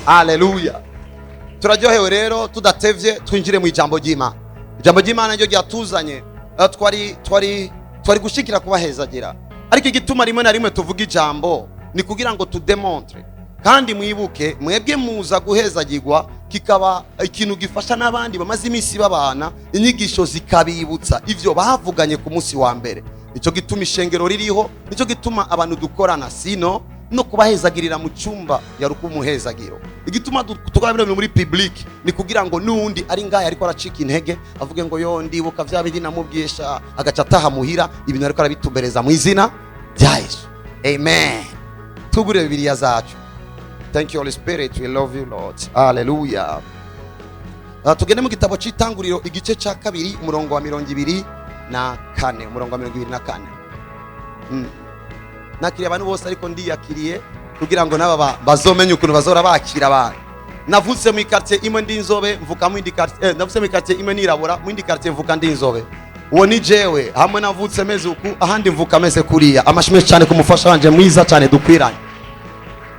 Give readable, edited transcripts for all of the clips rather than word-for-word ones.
Haleluya. Turaryohewe rero, tudatevye twinjire mu ijambo ry'Imana. Ijambo ry'Imana ryo ryatuzanye. Twari gushikira kubahezagira, ariko igituma rimwe na rimwe tuvuga ijambo ni kugira ngo tudémontre. Kandi mwibuke, mwebwe muza guhezagirwa, kikaba ikintu gifasha n'abandi bamaze iminsi babana, inyigisho zikabibutsa ivyo bavuganye ku munsi wa mbere. Nicyo gituma ishengero ririho, nicyo gituma abantu dukorana, sino no kubahezagirira mu cyumba yari umuhezagiro. Igituma tukora bino bintu muri public ni kugira ngo n'uwundi ari ngahe ariko aracika intege avuge ngo: "Yo, ndibuka vya bindi namubwisha," agaca ataha muhira ibintu ariko arabitumbereza mu izina rya Yesu. Amen. Tugure Bibiliya zacu. Thank you, Holy Spirit. We love you, Lord. Hallelujah. Tugende mu gitabo cy'Itanguriro, igice cya kabiri, umurongo wa 24, umurongo wa 24. Nakiriye abantu bose, ariko ndiyakiriye kugira ngo naba bazomenye ukuntu bazora bakira abantu. Navutse mu quartier imwe ndi inzobe, mvuka mu indi quartier. Navutse mu quartier imwe nirabura, mu indi quartier mvuka ndi inzobe. Uwo ni jewe. Hamwe navutse meze uku, ahandi mvuka meze kuriya. Amashimwe cyane ku mufasha wanje mwiza cyane dukwiranye.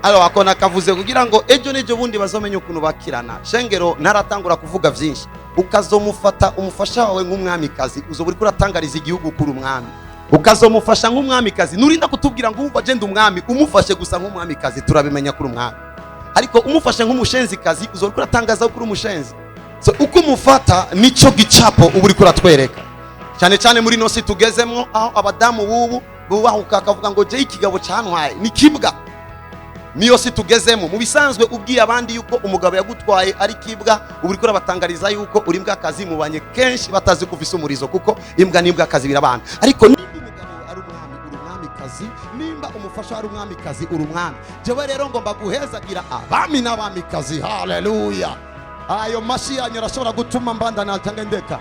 Alors, ako nakavuze kugira ngo ejo n'ejo bundi bazomenye ukuntu bakirana. Shengero, ntaratangura kuvuga vyinshi, ukazomufata umufasha wawe nk'umwamikazi, uzoba uriko uratangariza igihugu kuri umwami. Ukazomufasha nk'umwamikazi, nurinda kutubwira ngo: "Wumva, je ndi umwami." Umufashe gusa nk'umwamikazi, turabimenya kuri umwami. Ariko umufashe nk'umushenzikazi, uzoba uriko uratangaza ko uri umushenzi. So uko umufata nico gicapo uba uriko uratwereka, cyane cyane muri ino si tugezemwo, aho abadamu bubu bubahuka akavuga ngo: "Je ikigabo cantwaye ni kibwa." Niyo si tugezemo. Mu bisanzwe, ubwiye abandi yuko umugabo yagutwaye ari kibwa, uba uriko urabatangariza yuko uri imbwakazi. Mubanye kenshi batazi ko ufise umurizo, kuko imbwa n'imbwakazi birabana. Ariko nimba umugabo ari umwami, uri umwamikazi. Nimba umufasha ari umwamikazi, uri umwami. Jewe rero ngomba guhezagira abami n'abamikazi. Haleluya. Ayo mashi yanyu arashobora gutuma mbandana cyangwa ndeka.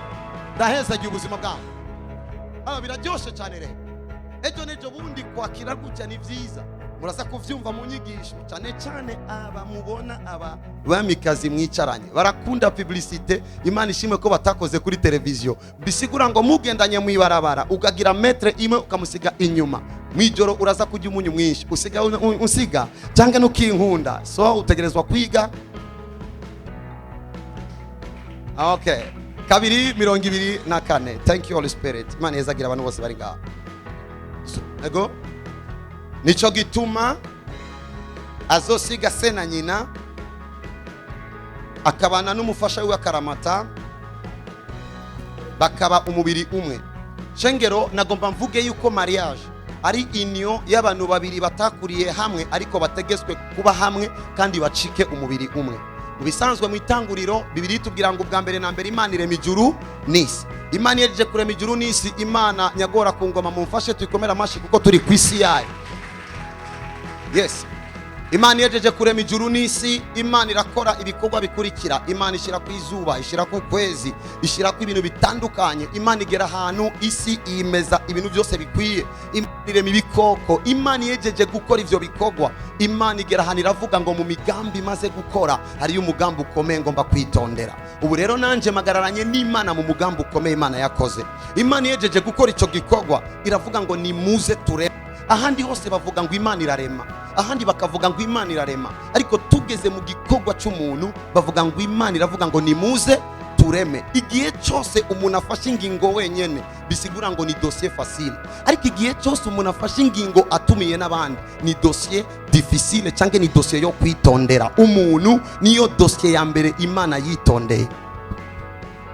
Ndahezagiye ubuzima bwawe. Aba biraryoshe cyane rero. Ejo n'ejo bundi kwakira gutya ni byiza, muraza kuvyumva mu nyigisho. Cyane cyane aba mubona aba bamikazi mwicaranye barakunda publicité. Imana ishimwe ko batakoze kuri televiziyo. Bisigura ngo mugendanye mu ibarabara, ukagira mètre imwe ukamusiga inyuma, mwijoro uraza kurya umunyu mwinshi, usiga usiga cyangwa nukinkunda. So utegerezwa kwiga. Okay, 2:24. Thank you, Holy Spirit. Imana yezagira abantu bose bari ngaha. So, ego, nico gituma azosiga se na nyina, akabana n'umufasha wiwe akaramata, bakaba umubiri umwe. Shengero, nagomba mvuge yuko mariage ari union y'abantu babiri batakuriye hamwe, ariko bategetswe kuba hamwe kandi bacike umubiri umwe. Mu bisanzwe, mu itanguriro, Bibiliya itubwira ngo ubwa mbere na mbere Imana irema ijuru n'isi. Imana ihejeje kurema ijuru n'isi, Imana nyagora ku ngoma, mumfashe tuyikomere amashyi kuko turi ku isi yayo. Yes, Imana ihejeje kurema ijuru n'isi, Imana irakora ibikorwa bikurikira. Imana ishyira ku izuba, ishyira ku kwezi, ishyira ku ibintu bitandukanye. Imana igera ahantu isi yimeza ibintu byose bikwiye. Imana irema ibikoko. Imana ihejeje gukora ivyo bikorwa, Imana igera ahantu iravuga ngo: "Mu migambi imaze gukora hariyo umugambi ukomeye ngomba kwitondera." Ubu rero nanje magararanye n'Imana mu mugambi ukomeye Imana yakoze. Imana ihejeje gukora icyo gikorwa, iravuga ngo: "Nimuze tureme." Ahandi hose bavuga ngo Imana irarema, ahandi bakavuga ngo Imana irarema, ariko tugeze mu gikorwa cy'umuntu bavuga ngo Imana iravuga ngo: "Nimuze tureme." Igihe cyose umuntu afashe ingingo wenyene, bisigura ngo ni dossier facile, ariko igihe cyose umuntu afashe ingingo atumiye n'abandi, ni dossier difficile cyangwa ni dossier yo kwitondera. Umuntu niyo dossier ya mbere Imana yitondeye.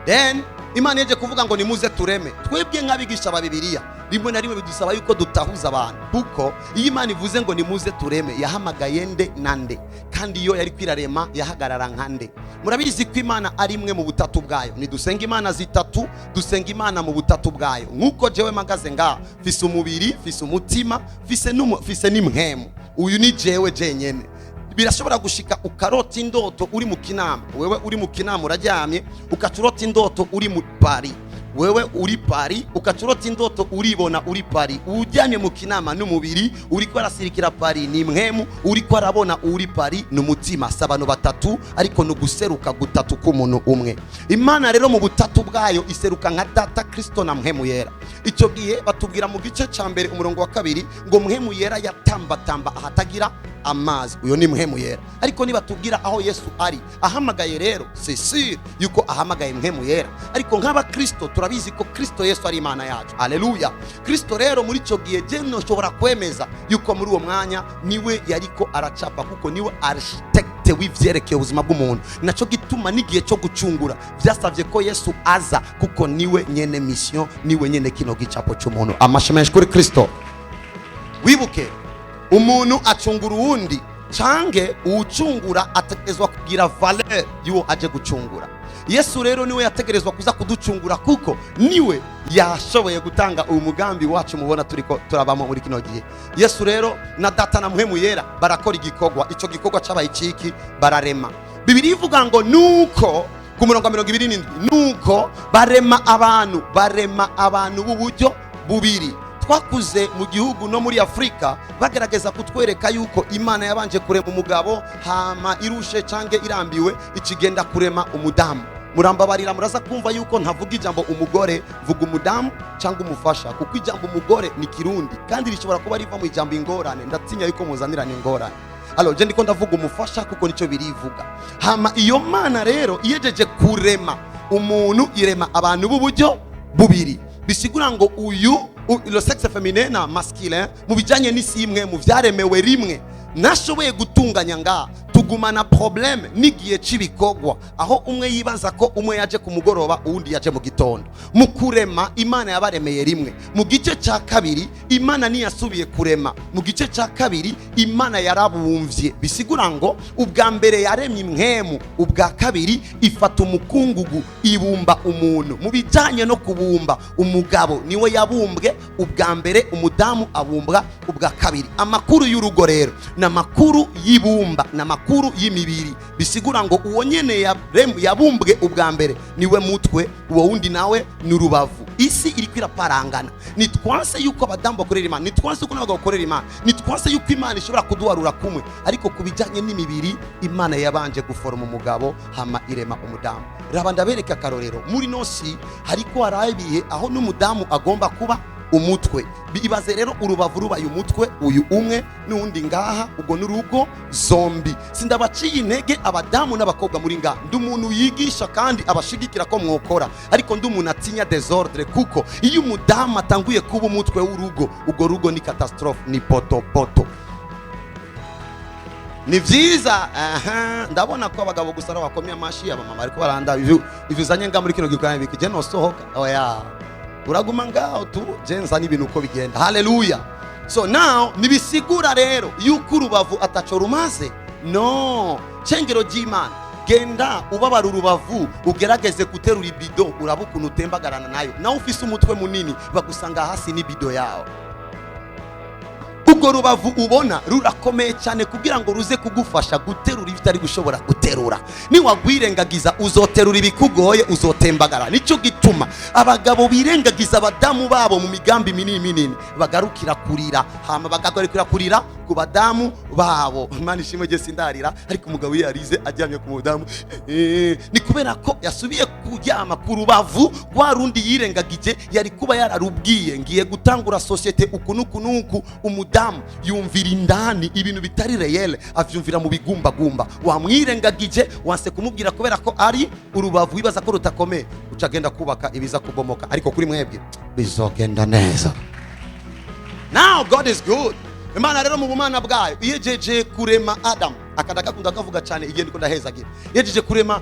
Then Imana yaje kuvuga ngo: "Nimuze tureme." Twebwe nk'abigisha ba Bibiliya, rimwe na rimwe bidusaba yuko dutahuza abantu, kuko iyo Imana ivuze ngo: "Nimuze tureme," yahamagaye nde na nde? Kandi iyo yari kwirarema yahagarara nka nde? Murabizi ko Imana ari imwe mu butatu bwayo. Ntidusenga imana zitatu, dusenga Imana mu butatu bwayo. Nk'uko jewe mpagaze ngaha, fise umubiri, fise umutima, fise n'impwemu. Uyu ni jewe jenyene. Birashobora gushika ukarota indoto uri mu Kinama. Wewe uri mu Kinama uraryamye, ukaca urota indoto uri mu Paris. Wewe uri Paris, ukaca urota indoto uribona uri Paris uryamye mu Kinama. N'umubiri uriko arasirikira Paris ni impwemu, uriko arabona uri Paris ni umutima. Si abantu batatu, ariko ni uguseruka gutatu k'umuntu umwe. Imana rero mu butatu bwayo iseruka nka Data, Kristo na Mpwemu Yera. Icyo gihe batubwira mu gice cya mbere, umurongo wa 2, ngo Mpwemu Yera yatambatamba ahatagira Amazi. Uyo ni Mpwemu Yera. Ariko niba tubwira aho Yesu ari ahamagaye rero, c'est sûr yuko ahamagaye Mpwemu Yera. Ariko nk'abakristo turabizi ko Kristo Yesu ari Imana yacu. Aleluya! Kristo rero muri icyo gihe, je nshobora kwemeza yuko muri uwo mwanya niwe yariko aracapa, kuko niwe architecte w'ivyerekeye ubuzima bw'umuntu. Naco gituma n'igihe cyo gucungura vyasavye ko Yesu aza, kuko niwe nyene mission, niwe nyene kino gicapo cy'umuntu. Amashi menshi kuri Kristo. Wibuke, umuntu acungura uwundi, cange uwucungura ategerezwa kugira valeur y'uwo aje gucungura. Yesu rero niwe yategerezwa kuza kuducungura, kuko niwe yashoboye gutanga uyu mugambi wacu mubona turiko turabamo muri kino gihe. Yesu rero na Data na Mpwemu Yera barakora igikorwa. Ico gikorwa cabaye iciki? Bararema. Bibiri ivuga ngo nuko ku murongo wa 27, nuko barema abantu, barema abantu b'uburyo bubiri. Twakuze mu gihugu no muri Afurika bagerageza kutwereka yuko Imana yabanje kurema umugabo, hama irushe cange irambiwe ikigenda kurema umudamu. Murambabarira, muraza kumva yuko ntavuga ijambo umugore, mvuga umudamu cyangwa umufasha, kuko ijambo umugore ni Kirundi kandi rishobora kuba riva mu ijambo ingorane. Ndatinya yuko muzanirana ingorane. Alors je ndiko ndavuga umufasha kuko nicyo birivuga. Hama iyo Mana rero iyejeje kurema umuntu, irema abantu b'uburyo bubiri. Bisigura ngo uyu le sexe féminin na masculin mu bijyanye n'isi imwe, mu byaremewe rimwe, nashoboye gutunganya ngaha tugumana problème n'igihe cy'ibikorwa, aho umwe yibaza ko umwe yaje ku mugoroba, uwundi yaje mu gitondo. Mu kurema, Imana yabaremeye rimwe. Mu gice cya kabiri Imana ntiyasubiye kurema. Mu gice cya kabiri Imana yarabumvye. Bisigura ngo ubwa mbere yaremye impwemu, ubwa kabiri ifata umukungugu ibumba umuntu. Mu bijyanye no kubumba, umugabo niwe yabumbwe ubwa mbere, umudamu abumbwa ubwa kabiri. Amakuru y'urugo rero ni amakuru y'ibumba, ni amakuru y'imibiri. Bisigura ngo uwo nyene yabumbwe ubwa mbere niwe mutwe, uwo wundi nawe ni urubavu. Isi iriko iraparangana. Nitwanse yuko abadamu bakorera Imana, nitwanse yuko n'abagabo bakorera Imana, nitwanse yuko Imana ishobora kuduharura kumwe. Ariko ku bijyanye n'imibiri, Imana yabanje guforoma umugabo, hama irema umudamu. Raba ndabereka akarorero. Muri nosi hariko haraho ibihe aho n'umudamu agomba kuba umutwe. Ibaze rero urubavu rubaye umutwe, uyu umwe n'uwundi ngaha, ubwo n'urugo zombi. Sindabaciye intege abadamu n'abakobwa muri ngaha. Ndi umuntu yigisha kandi abashigikira ko mwokora, ariko ndi umuntu atinya désordre, kuko iyo umudamu atanguye kuba umutwe w'urugo, urwo rugo ni catastrophe, ni potopoto. Ni vyiza. Aha ndabona ko abagabo gusa ari bakomye amashi, abamama ariko baranda. Ivyo uzanye nga muri kino gikorane biki? Je nosohoka. Oya, uraguma ngaho tu. Je nzana ibintu uko bigenda. Haleluya! So now nibisigura rero yuko urubavu ataco rumaze. No cengero ry'Imana, genda ubabara urubavu, ugerageze guterura ibido, uraba ukuntu utembagarana nayo. Nawe ufise umutwe munini, bagusanga hasi n'ibido yawe. Urwo rubavu ubona rurakomeye cyane kugira ngo ruze kugufasha guterura ibyo utari gushobora guterura. Niwagwirengagiza, uzoterura ibikugoye, uzotembagara. Nicyo gituma abagabo birengagiza abadamu babo mu migambi minini minini, bagarukira kurira, hama bakagarukira kurira ku badamu babo. Imana ishimwe, jye sindarira. Ariko umugabo iyo yarize aryamye ku mudamu, ni kubera ko yasubiye kuryama ku rubavu rwa rundi yirengagije yari kuba yararubwiye: "Ngiye gutangura société uku n'uku n'uku." Umudamu yumvira indani ibintu bitari réel, avyumvira mu bigumbagumba. Wamwirengagije, wanse kumubwira kubera ko ari urubavu, wibaza ko rutakomeye, uca agenda kubaka ibiza kubomoka. Ariko kuri mwebwe bizogenda neza. Now God is good. Imana rero mu bumana bwayo iyejeje kurema Adamu, akanda gakunda kavuga cyane igihe ndiko ndahezagira, iyejeje kurema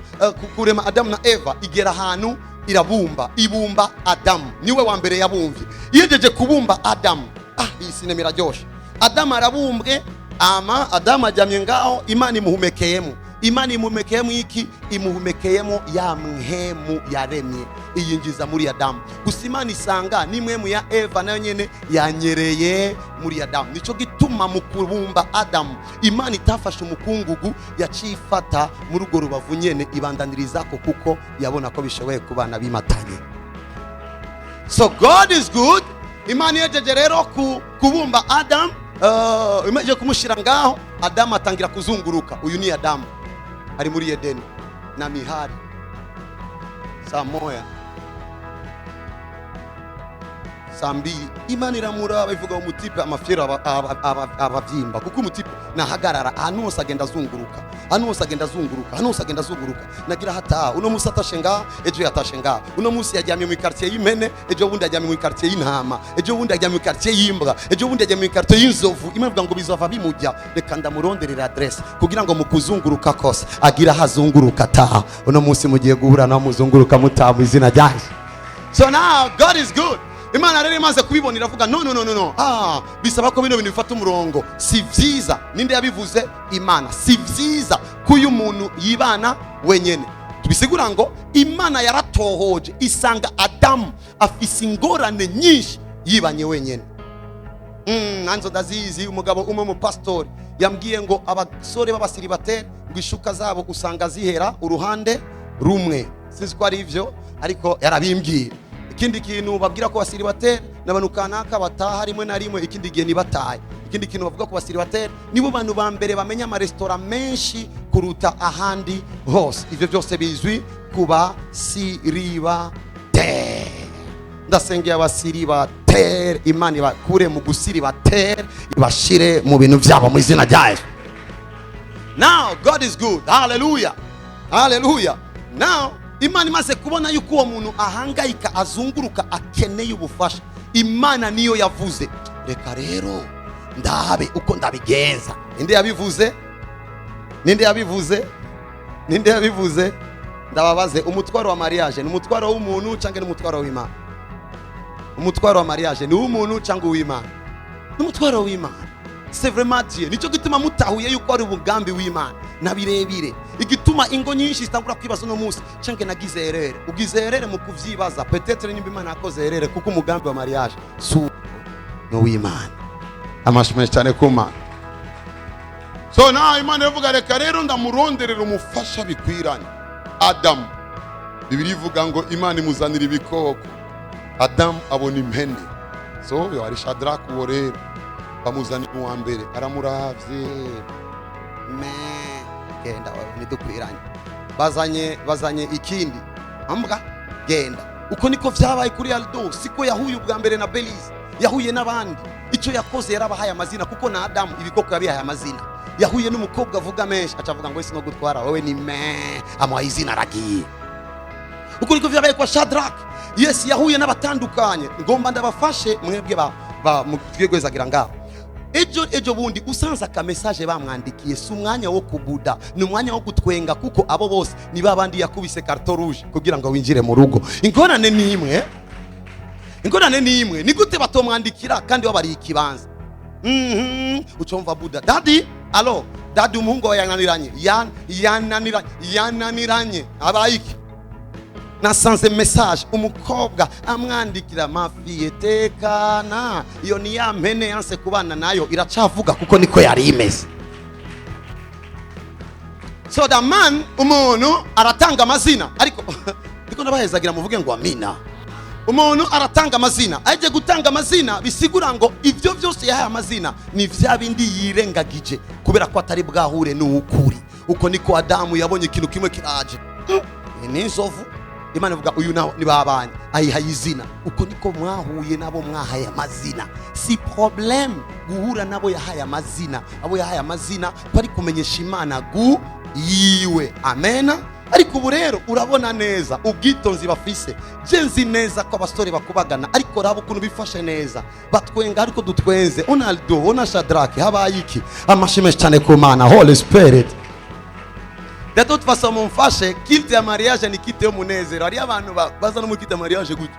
kurema Adamu na Eva, igera ahantu irabumba, ibumba Adamu. Niwe wa mbere yabumvye. Iyejeje kubumba Adamu, ah, iyi sinema iraryoshe. Adamu arabumbwe, ama Adamu aryamye ngaho, Imana imuhumekeyemo. Imana imuhumekeyemo iki? Imuhumekeyemo ya mpwemu yaremye, iyinjiza muri Adamu. Gusa Imana isanga n'impwemu ya Eva nayo nyene yanyereye muri Adamu. Nico gituma mu kubumba Adamu Imana itafashe umukungugu, yaciye ifata muri urwo rubavu nyene ibandanyirizako, kuko yabona ko bishoboye kubana bimatanye. So God is good. Imana iyejeje rero kubumba Adamu, imaze kumushyira ngaho, Adamu atangira kuzunguruka. Uyu ni Adamu ari muri Edeni na mihari saa 1, saa 2. Imana iramuraba, ivuga umutipe amafyero abavyimba, kuko umutipe Nahagarara ahantu hose agenda azunguruka, ahantu hose agenda azunguruka, ahantu hose agenda azunguruka. Nagira hataha, uno munsi atashe ngaha, ejo yatashe ngaha. Uno munsi yaryamye mu quartier y'impene, ejo bundi yaryamye mu quartier y'intama, ejo bundi yaryamye mu quartier y'imbwa, ejo bundi yaryamye mu quartier y'inzovu. Imana ivuga ngo bizova bimujya, reka ndamuronderera adresse kugira ngo mu kuzunguruka kose agira aho azunguruka ataha. Uno munsi mugiye guhura naho muzunguruka mutaha mu izina rya Yesu. So now God is good. Imana rero imaze kubibona iravuga: "No, no, no, no, no, ah, bisaba ko bino bintu bifata umurongo. Si vyiza." Ninde yabivuze? Imana. Si vyiza ko uyu muntu yibana wenyene. Tubisigura ngo Imana yaratohoje isanga Adamu afise ingorane nyinshi yibanye wenyene. Nanzo ndazizi. Umugabo umwe mupasitori yambwiye ngo abasore b'abasiribateri ngo ishuka zabo usanga zihera uruhande rumwe. Sinzi ko ari ivyo, ariko yarabimbwiye. Ikindi kintu babwira ko basiribateri n'abantu kanaka bataha rimwe na rimwe, ikindi gihe ntibatahe. Ikindi kintu bavuga ko basiribateri nibo bantu ba mbere bamenya amaresitora menshi kuruta ahandi hose. Ivyo byose bizwi ku basiribateri. Ndasengeye abasiribateri, Imana ibakure mu gusiribateri, ibashire mu bintu byabo mu izina rya Yesu. Now God is good. Hallelujah, hallelujah. Now Imana imaze kubona yuko uwo muntu ahangayika, azunguruka, akeneye ubufasha, Imana niyo yavuze: "Reka rero ndabe uko ndabigenza." Ninde yabivuze? Ninde yabivuze? Ninde yabivuze? Ndababaze, umutwaro wa mariage ni umutwaro w'umuntu cyangwa ni umutwaro w'Imana? Umutwaro wa mariage ni uw'umuntu cyangwa uw'Imana? Ni umutwaro w'Imana. C'est vraiment Dieu. Nicyo gituma mutahuye yuko ari umugambi w'Imana na birebire, igituma ingo nyinshi zitangura kwibaza uno munsi: "Canke nagize erreur?" Ugize erreur mu kuvyibaza. Peut-être nimba Imana yakoze erreur, kuko umugambi wa mariage si uwo, ni uw'Imana. Amashyi menshi cyane ku Mana. So nawe Imana iravuga: "Reka rero ndamuronderera umufasha bikwiranye Adamu." Bibiliya ivuga ngo Imana imuzanira ibikoko, Adamu abona impene. So yo ari Shadraka uwo rero bamuzanira uwa mbere, aramuravye: "Me genda wewe, ntidukwiranye." Bazanye ikindi: "Ambwa, genda." Uko niko vyabaye kuri Aldo. Siko yahuye ubwa mbere na Belize, yahuye n'abandi. Icyo yakoze, yarabahaye amazina, kuko na Adamu ibikoko yabihaye amazina. Yahuye n'umukobwa avuga menshi, aca avuga ngo "Ese no gutwara wowe ni me", amuha izina, aragiye. Uko niko vyabaye kwa Shadrach. Yes, yahuye n'abatandukanye. Ngomba ndabafashe mwebwe ba mutwigwezagira ngaho. Ejo bundi usanze aka message bamwandikiye, si umwanya wo kubuda, ni umwanya wo gutwenga, kuko abo bose ni babandi yakubise carton rouge kugira ngo winjire mu rugo. Ingorane ni imwe, ingorane ni imwe: ni gute batomwandikira kandi babariye ikibanza? Ucumva buda: "Daddy, allo daddy, umuhungu wawe yananiranye, yananiranye, yananiranye." Abaye iki? Nasanze message umukobwa amwandikira: "Mafiye, tekana." Iyo ni ya mpene yanse kubana nayo, iracavuga kuko niko yari imeze. So the man, umuntu aratanga amazina, ariko ndiko ndabahezagira muvuge ngo amina. Umuntu aratanga amazina, agiye gutanga amazina, bisigura ngo ibyo byose yahaye amazina ni vya bindi yirengagije kubera ko atari bwahure n'uwukuri. Uko niko Adamu yabonye ikintu kimwe kiraje. Ni inzovu. Imana ivuga: "Uyu nawe ntibabanye", ayihaye izina. Uko niko mwahuye nabo mwahaye amazina. Si problème guhura nabo yahaye amazina, abo yahaye amazina ko ari kumenyesha Imana gu yiwe. Amena. Ariko ubu rero urabona neza ubwitonzi bafise. Je nzi neza ko abasore bakubagana, ariko raba ukuntu bifashe neza, batwenga ariko dutwenze. Onaldo, ona Shadrake, habaye iki? Amashyi menshi cyane ku Mana. Holy Spirit. De toute façon mumfashe, culte ya mariage ni culte y'umunezero. Hariyo abantu baza no muri culte ya mariage gutya.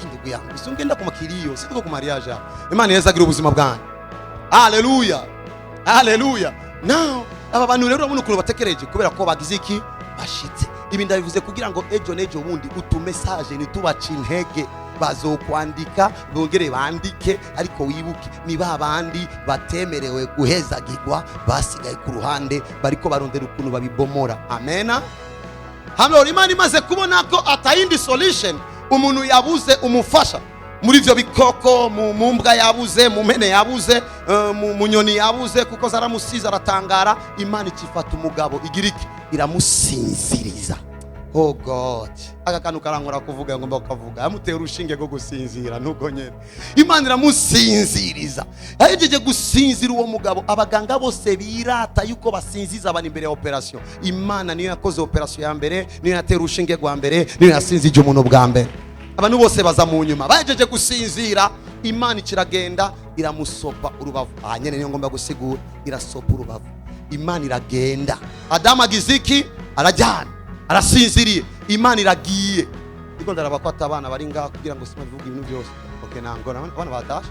Ndugu yangu, si ungenda ku makiriyo, si tuko ku mariage aho. Imana yezagira ubuzima bwanyu. Haleluya, haleluya. Now aba bantu rero urabona ukuntu batekereje kubera ko bagize iki? Bashitse. Ibi ndabivuze kugira ngo ejo n'ejo bundi utu message ntitubace intege. Bazokwandika, bongere bandike, ariko wibuke ni ba bandi batemerewe guhezagirwa, basigaye ku ruhande, bariko barondera ukuntu babibomora. Amena. Hano Imana imaze kubona ko atayindi solution, umuntu yabuze umufasha muri ibyo bikoko, mu mbwa yabuze, mu mpene yabuze, mu nyoni yabuze, kuko zaramusize aratangara. Imana ikifata umugabo, igira iki? Iramusinziriza. Oh God, aka kantu karankora kuvuga, ngomba kukavuga. Yamuteye urushinge rwo gusinzira, nubwo nyene Imana iramusinziriza. Yahejeje gusinzira uwo mugabo, abaganga bose birata yuko basinziza abantu imbere ya operation. Imana niyo yakoze operation ya mbere, niyo yatera urushinge rwa mbere, niyo yasinzije umuntu bwa mbere. Abantu bose baza mu nyuma. Bahejeje gusinzira, Imana ikiragenda iramusopa urubavu. Aha nyene niyo ngomba gusigura. Irasopa urubavu, Imana iragenda. Adamu agize iki? Arajyana, arasinziriye, Imana iragiye. Ndiko ndaraba ko atabana bari ngaha kugira ngo sima bivuga ibintu byose. Okay, nangora abana batashe,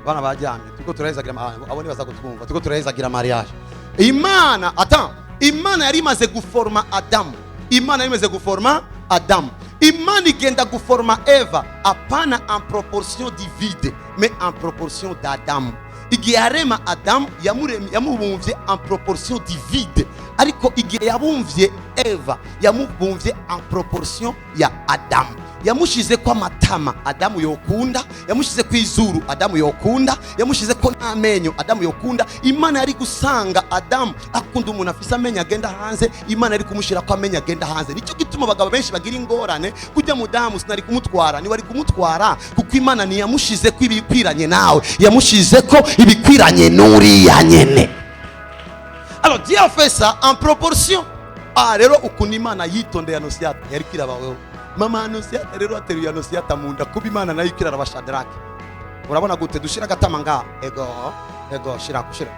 abana bajyamye. Turiko turahezagira, abo nibaza kutwumva. Turiko turahezagira mariage. Imana ata Imana yari imaze guforma Adamu, Imana yari imaze guforma Adamu, Imana igenda guforma Eva, apana en proportion du vide, mais en proportion d'Adamu. Igihe yarema Adamu, yamuremye, yamubumvye en proportion du vide, ariko igihe yabumvye Eva, yamubumvye en proportion ya Adamu. Yamushize ko amatama Adamu yokunda, yamushize ku izuru Adamu yokunda, yamushize ko n'amenyo Adamu yokunda. Imana yari gusanga Adamu akunda umuntu afise amenyo agenda hanze, Imana yari kumushira ko amenyo agenda hanze. Nicyo gituma abagabo benshi bagira ingorane kujya mudamu sinari kumutwara, niwari kumutwara, kuko Imana ntiyamushize ko ibikwiranye nawe, yamushize ko ibikwiranye n'uriya nyene. Alors Dieu a fait ça en proportion. Ah, rero ukuntu Imana yitondeye Anosiata, yari kwiraba wewe mama Anosiata. Rero ateruye Anosiata mu nda, kuba Imana nayo ikirara Shadrake. Urabona gute dushira agatama ngaha? Ego, ego, shira shira.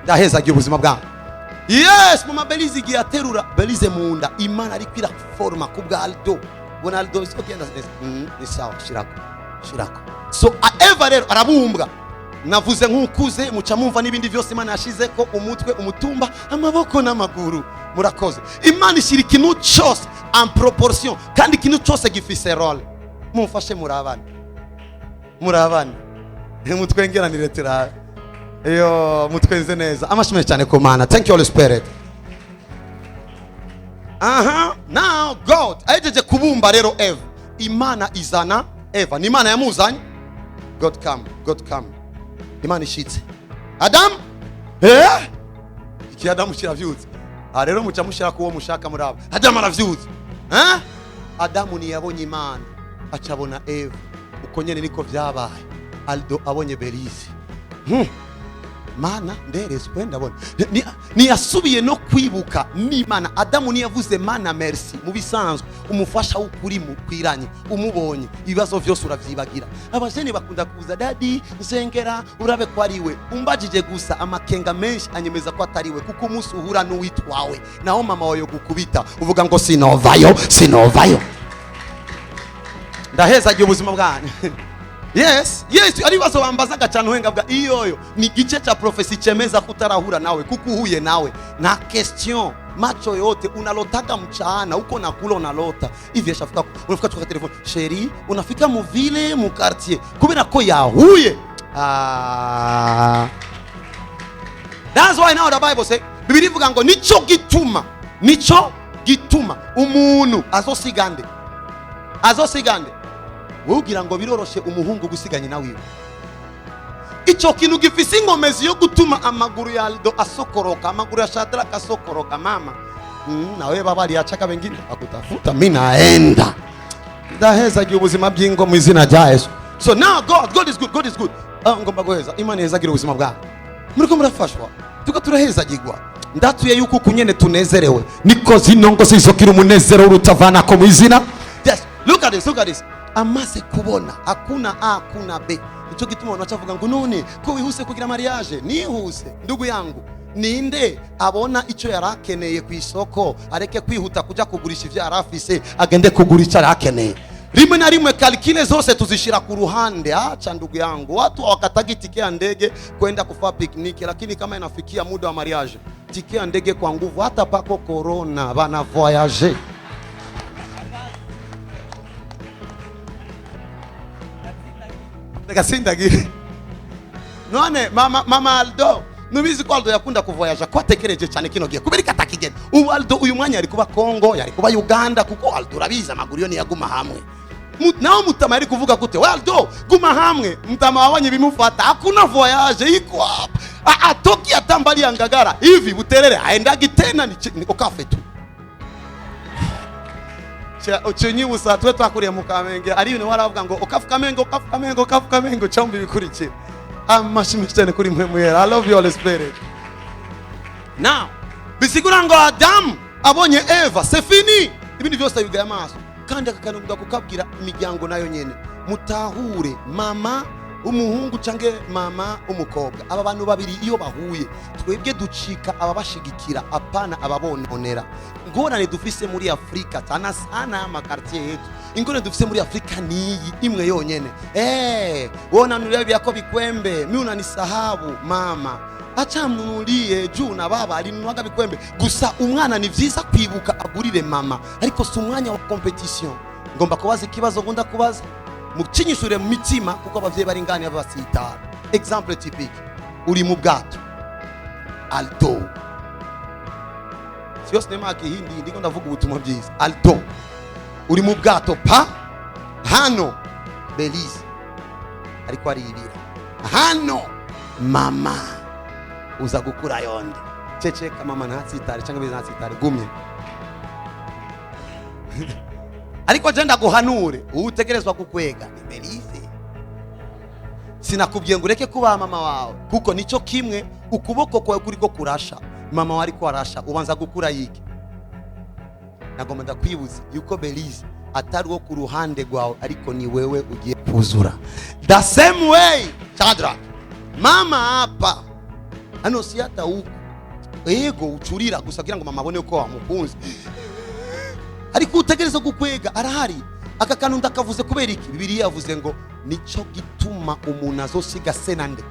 Ndahezagiye ubuzima bwawe. Yes, mama Belize, igihe aterura Belize mu nda, Imana ariko iraforma ku bwa Aldo. Ubona Aldo siko genda neza. Ni sawa, shirako shirako. So Eva rero arabumbwa. Navuze nk'ukuze, muca mumva n'ibindi byose Imana yashize ko umutwe, umutumba, amaboko n'amaguru. Murakoze. Imana ishyira ikintu cyose en proportion, kandi ikintu cyose gifise rôle. Mumfashe, murabane, murabane, mutwengeranire, turabe iyo mutwenze neza. Amashyi menshi cyane ku Mana. Thank you, Holy Spirit. Aha, now God ahejeje kubumba rero Eva, Imana izana Eva. Ni Imana yamuzanye. God come, God come. Imana ishitse, Adamu, eh, iki Adamu kiravyutse. Aha rero muca mushira kuwo mushaka muri abo. Adamu aravyutse, eh. Adamu ntiyabonye Imana, acabona Eva. Uko nyene niko vyabaye. Aldo abonye Belize, Mana nderezwe, ndabona ntiyasubiye no kwibuka n'Imana. Adamu ntiyavuze "Mana merci". Mu bisanzwe umufasha w'ukuri mukwiranye, umubonye ibibazo byose uravyibagira. Abajene bakunda kuza: "Daddy, nsengera urabe ko ari we." Umbajije gusa, amakenga menshi anyemeza ko atari we, kuko umunsi uhura n'uwitwawe naho mama wawe gukubita, uvuga ngo "Sinovayo, sinovayo." Ndahezagiye ubuzima bwanyu. Yes, ari ibibazo bambazaga cyane. Uhenga bwa iyoyo ni igice cha prophecy chemeza kutarahura nawe, kuko uhuye nawe na question macho yote unalotaga mchana, uko nakula unalota hivi, ashafika, unafika tuka telefone: "Chéri, unafika mu ville, mu quartier," kubera ko yahuye. Ah. That's why now the Bible say, Bibiri ivuga ngo nico gituma, nico gituma umuntu azosigande, azosigande. Wowe ugira ngo biroroshe umuhungu gusiga nyina wiwe? Icyo kintu gifise inkomezi yo gutuma amaguru ya Aldo asokoroka, amaguru ya Shadraka asokoroka. Mama, nawe baba aliachaka wengine akutafuta, mi naenda. Ndahezagiye ubuzima bw'ingo mu izina rya Yesu. So now God, God is good, God is good. Ah, ngomba guheza. Imana ihezagira ubuzima bwawe. Muriko murafashwa, tuko turahezagirwa. Ndatuye yuko uku nyene tunezerewe niko zino ngo zizokira umunezero urutavanako mu izina. Yes, look at this, look at this. Amaze kubona hakuna A, hakuna B. Nicyo gituma abantu bacavuga ngo "None ko wihuse kugira mariage?" Nihuse, ndugu yangu? Ninde abona icyo yari akeneye ku isoko areke kwihuta kujya kugurisha ibyo yari afise, agende kugura icyo yari akeneye? Rimwe na rimwe calcul zose tuzishira ku ruhande. Acha, ndugu yangu, watu hawakatagi tike ya ndege kwenda kufaa picnic, lakini kama inafikia muda wa mariage, tike ya ndege kwa nguvu, hata pako corona bana voyager. Reka sindagire. None mama, mama Aldo, nubizi ko Aldo yakunda kuvoyaja, ko atekereje cyane kino gihe kubera atakigenda? Ubu Aldo uyu mwanya yari kuba Congo, yari kuba Uganda, kuko Aldo urabizi amaguru yo niyaguma hamwe. Naho mutama yari kuvuga gute? "We Aldo, guma hamwe." Mutama wabonye bimufata, hakuna voyage iko hapa. Atoki hata mbali ya Ngagara hivi Buterere aendagi tena, ni okafe tu. Ucinyibutsa twe twakuriye mu Kamenge, ari ibintu waravuga ngo okafu Kamenge, okafu Kamenge, okafu Kamenge, cyangwa ibikurikira. Amashyi menshi cyane kuri mwe mwera. I love you, Holy Spirit. Now bisigura ngo Adamu abonye Eva, c'est fini, ibindi byose abigaye amaso. Kandi aka kantu kukabwira imiryango nayo nyene, mutahure mama umuhungu canke mama umukobwa, aba bantu babiri iyo bahuye, twebwe ducika ababashigikira, apana ababononera. Ingorane dufise muri Afurika, sana sana y'ama quartier yetu, ingorane dufise muri Afurika niyi imwe yonyene: "Wewe unanunulia vyako bikwembe, mi unanisahabu." Mama acha mnunulie juu na baba alinunuaga bikwembe. Gusa umwana ni vyiza kwibuka agurire mama, ariko si umwanya wa compétition. Ngomba kubaza ikibazo, ngunda kubaza mucinyishure mu mitima, kuko abavyeyi bari ngani basitara. Exemple typique: uri mu bwato alto, sio sinema ya Kihindi, ndiko ndavuga ubutumwa bwiza. Alto, uri mu bwato pa hano Belize ariko aribira hano, mama uza gukura yonde. Ceceka, mama ntatsitare cyangwa Belize ntatsitare, gumye. Ariko je ndaguhanure, utegerezwa kukwega ni Belize. Sinakubwiye ngo ureke kuba mama wawe, kuko nicyo kimwe ukuboko kwawe kuriko kurasha, mama wawe ariko arasha, ubanza gukura yiki. Nagomba ndakwibuza yuko Belize atari uwo ku ruhande rwawe, ariko ni wewe ugiye kuzura. The same way, Shadrach, mama hapa hano si hata huko, ego ucurira gusa kugira ngo mama abone ko wamukunze, ariko utegereza gukwega arahari. Aka kantu ndakavuze kubera iki? Bibiliya yavuze ngo nico gituma umuntu azosiga se na nde,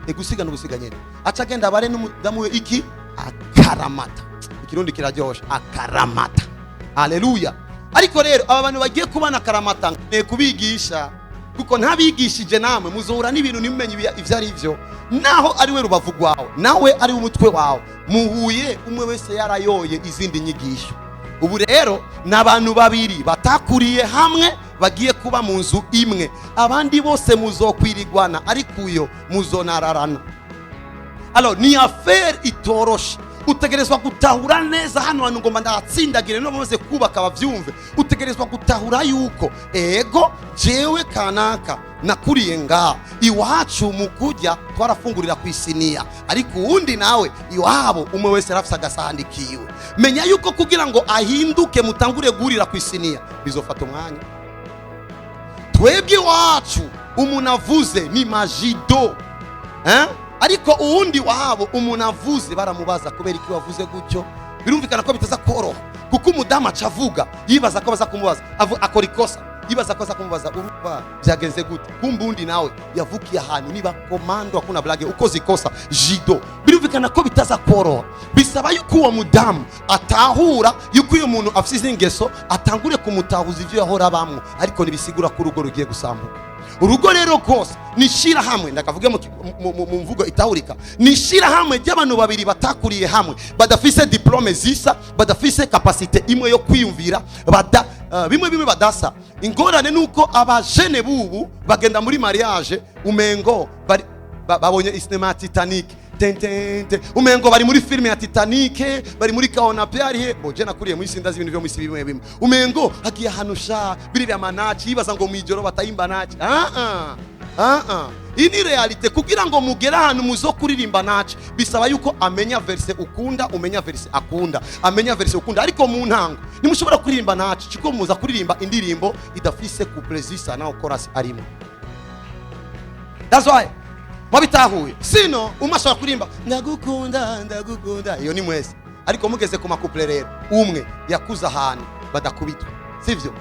egusiga n'ugusiga nyene, aca agenda abare n'umudamu we iki akaramata. Ikirundi kiraryoshe, akaramata. Haleluya! Ariko rero aba bantu bagiye kubana akaramata, nkeneye kubigisha, kuko ntabigishije namwe muzohura n'ibintu ntimumenye ivyo ari byo. Naho ari we rubavu rwawe, nawe ari we umutwe wawe, muhuye umwe wese yarayoye izindi nyigisho. Ubu rero ni abantu babiri batakuriye hamwe bagiye kuba mu nzu imwe. Abandi bose muzokwirirwana, ariko uyo muzonararana. Alors ni affaire itoroshe. Utegerezwa gutahura neza hano hantu, ngomba ndahatsindagire no bamaze kubaka bavyumve. Utegerezwa gutahura yuko ego jewe kanaka nakuriye ngaha iwacu, mu kurya twarafungurira ku isiniya, ariko uwundi nawe iwabo umwe wese arafise agasahani kiwe. Menya yuko kugira ngo ahinduke mutangure guhurira ku isiniya bizofata umwanya. Twebwe iwacu umuntu avuze ni majido, eh? Ariko uwundi wabo umuntu avuze baramubaza kubera iki wavuze gutyo. Birumvikana ko bitaza koroha, kuko umudamu aca avuga yibaza ko baza kumubaza, akora ikosa yibaza ko aza kumubaza urumva byagenze gute. Kumbe undi nawe yavukiye ahantu niba komando, hakuna blague, ukoze ikosa jido. Birumvikana ko bitaza koroha. Bisaba yuko uwo mudamu atahura yuko uyu muntu afite izi ngeso, atangure kumutahuza ibyo yahora abamwo, ariko ntibisigura ko urugo rugiye gusambuka. Urugo rero rwose ni ishyirahamwe, ndakavuge mu mvugo itahurika, ni ishyirahamwe ry'abantu babiri batakuriye hamwe, badafise diplôme zisa, badafise capacité imwe yo kwiyumvira, bada bimwe bimwe badasa. Ingorane ni uko abajene bubu bagenda muri mariage umengo bari babonye isinema ya Titanic, tentente, umengo bari muri filime ya Titanic, bari muri kaona pyari bo. Je nakuriye muri sindazi ibintu byo mu isi bimwe bimwe, umengo hagiye ahantu sha biri manaci, yibaza ngo mwijoro batayimba naci. Ah ah ah ah, iyi ni réalité. Kugira ngo mugere ahantu muzo kuririmba naci, bisaba yuko amenya verse ukunda, umenya verse akunda, amenya verse ukunda. Ariko mu ntango ntimushobora kuririmba naci, kuko muza kuririmba indirimbo idafise couplet zisa naho chorus arimo. That's why mwabitahuye. Sino umwe ashobora kuririmba "ndagukunda, ndagukunda", iyo ni mwese, ariko mugeze ku ma couplet rero, umwe yakuze ahantu badakubitwa, sivyo?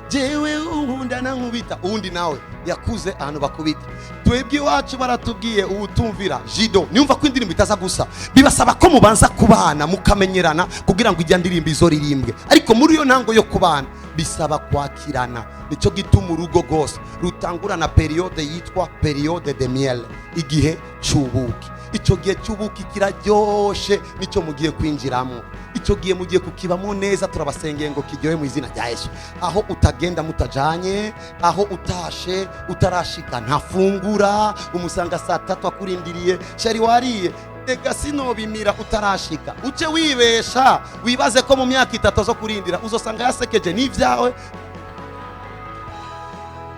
"Jewe unkunda nankubita", uwundi nawe yakuze ahantu bakubita. Twebwe iwacu baratubwiye uwutumvira jido. Niumva ko indirimbo itaza gusa, bibasaba ko mubanza kubana mukamenyerana kugira ngo ijya ndirimbo izoririmbwe. Ariko muri iyo ntango yo kubana bisaba kwakirana. Nicyo gituma urugo rwose rutangura na période yitwa période de miel, igihe c'ubuki. Icyo gihe cy'ubuki kiraryoshe, nicyo mugiye kwinjiramo. Icyo gihe mugiye kukibamo neza. Turabasengeye ngo kiryohe mu izina rya Yesu. Aho utagenda mutajanye, aho utashe utarashika ntafungura, umusanga saa 3 akurindiriye, chéri wariye? Ega sinobimira utarashika. Uce wibesha wibaze ko mu myaka 3 zo kurindira uzosanga yasekeje n'ivyawe.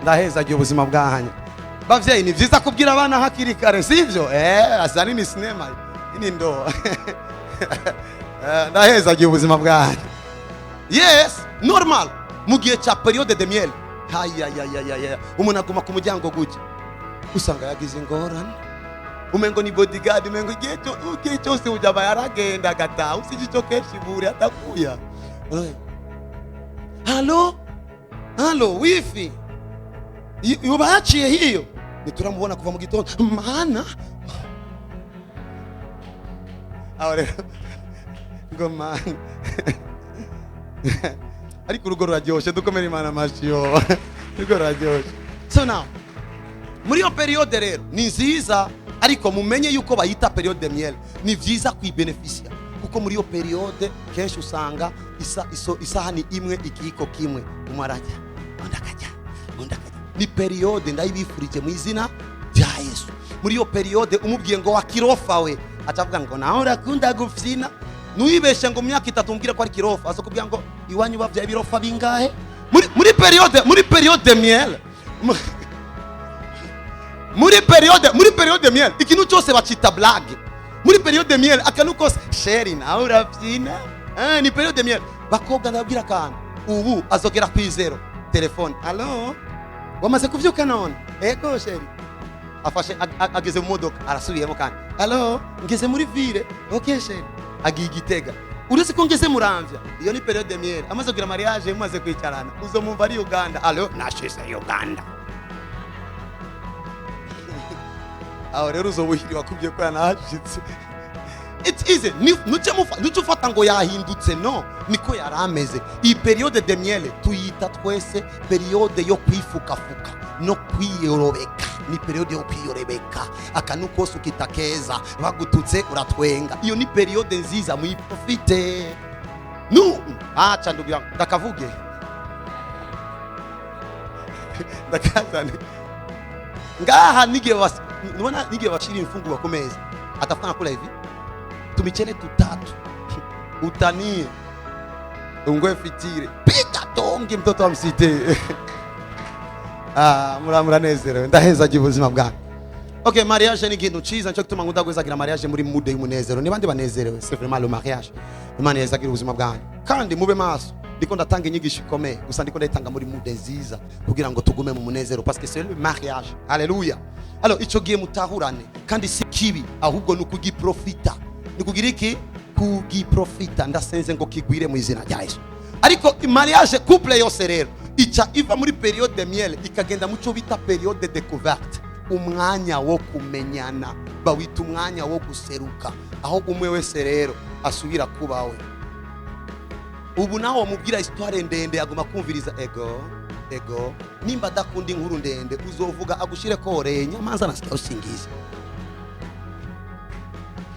Ndahezagiye ubuzima bwanyu. Bavyeyi, ni vyiza kubwira abana hakiri kare, sivyo? Asa ni sinema ini ndo. Ndahezagiye ubuzima bwanyu. Yes, normal. Mu gihe cya période de miel, hayayayaya, umuntu aguma ku muryango gutya, usanga yagize ingorane, umengo ni bodyguard, umengo igihe cyose ujaba yaragenda agataha, usije icyo kenshi bure atakuya. Allô, allô, wifi yuba yaciye hiyo, ntituramubona kuva mu gitondo. Mana, aho rero ngo mana, ariko urugo ruraryoshe. Dukomere Imana amashyi yo, urugo ruraryoshe. So now, muri iyo période rero ni nziza, ariko mumenye yuko bayita période de miel. Ni vyiza kuyibenefisia, kuko muri iyo période kenshi usanga isahani imwe, ikiyiko kimwe, umwe arajya, undi akajya, undi akajya. Ni période ndayibifurije mu izina rya Yesu. Muri iyo période umubwiye ngo wakirofa we, acavuga ngo nawe urakunda gufyina. Nuyibeshe ngo mu myaka 3 umubwire ko ari kirofa, aza kubwira ngo iwanyu bavyaye ibirofa bingahe? Muri période de miel, muri période miel, ikintu cyose bacita blague. Muri période de miel, akantu kose, chéri nawe urabyina. Ni période de miel. Bakobwa, ndababwira akantu, ubu azogera ku izero, telefone: "Allô, wamaze kuvyuka none?" "Ego chéri." Afashe ageze mu modoka, arasubiyemo kandi: "Allô, ngeze muri ville." "Ok chéri." Agiye Igitega, uretse ko ngeze Muramvya. Iyo ni période de miel. Amaze kugira mariage, mumaze kwicarana, uzomumva ari Uganda: "Allô, nashize Uganda." Aho rero uzobuhiri wakubwiye ko yanahashitse. It's easy. Nuce ufata ngo yahindutse. No, niko yari ameze. Iyi période de miel tuyita twese période yo kwifukafuka no kwiyorobeka. Ni période yo kwiyorebeka, akantu kose ukita keza, bagututse uratwenga. Iyo ni période nziza, muyiprofite. Nu aca ndugu yangu, ndakavuge ndakazane ngaha. Nigihe nubona nigihe bashira imfungurwa ku meza, atafana kula hivi tumichele tutatu, utanie ungwe fitire, pika tongi, mtoto wa msite. Ah, muranezerewe. Ndahezagiye ubuzima bwanyu. Okay, mariage ni ikintu ciza, nico gituma nkunda guhezagira mariage muri mood y'umunezero. Ni bande banezerewe? C'est vraiment le mariage. Imana yezagira ubuzima bwanyu, kandi mube maso. Ndiko ndatanga inyigisho ikomeye, gusa ndiko ndayitanga muri mood nziza kugira ngo tugume mu munezero, parce que c'est le mariage. Haleluya. Alors ico gihe mutahurane, kandi si kibi, ahubwo ni ukugiprofita. Ni kugira iki? Kugiprofita. Ndasenze ngo kigwire mu izina rya Yesu. Ariko mariage, couple yose rero ica iva muri période de miel, ikagenda mu cyo bita période de découverte, umwanya wo kumenyana, bawita umwanya wo guseruka, aho umwe wese rero asubira kubawe. Ubu nawe wamubwira histoire ndende, aguma kumviriza ego ego. Nimba adakunda inkuru ndende, uzovuga agushire koreye nyamanza, nasikia usingizi.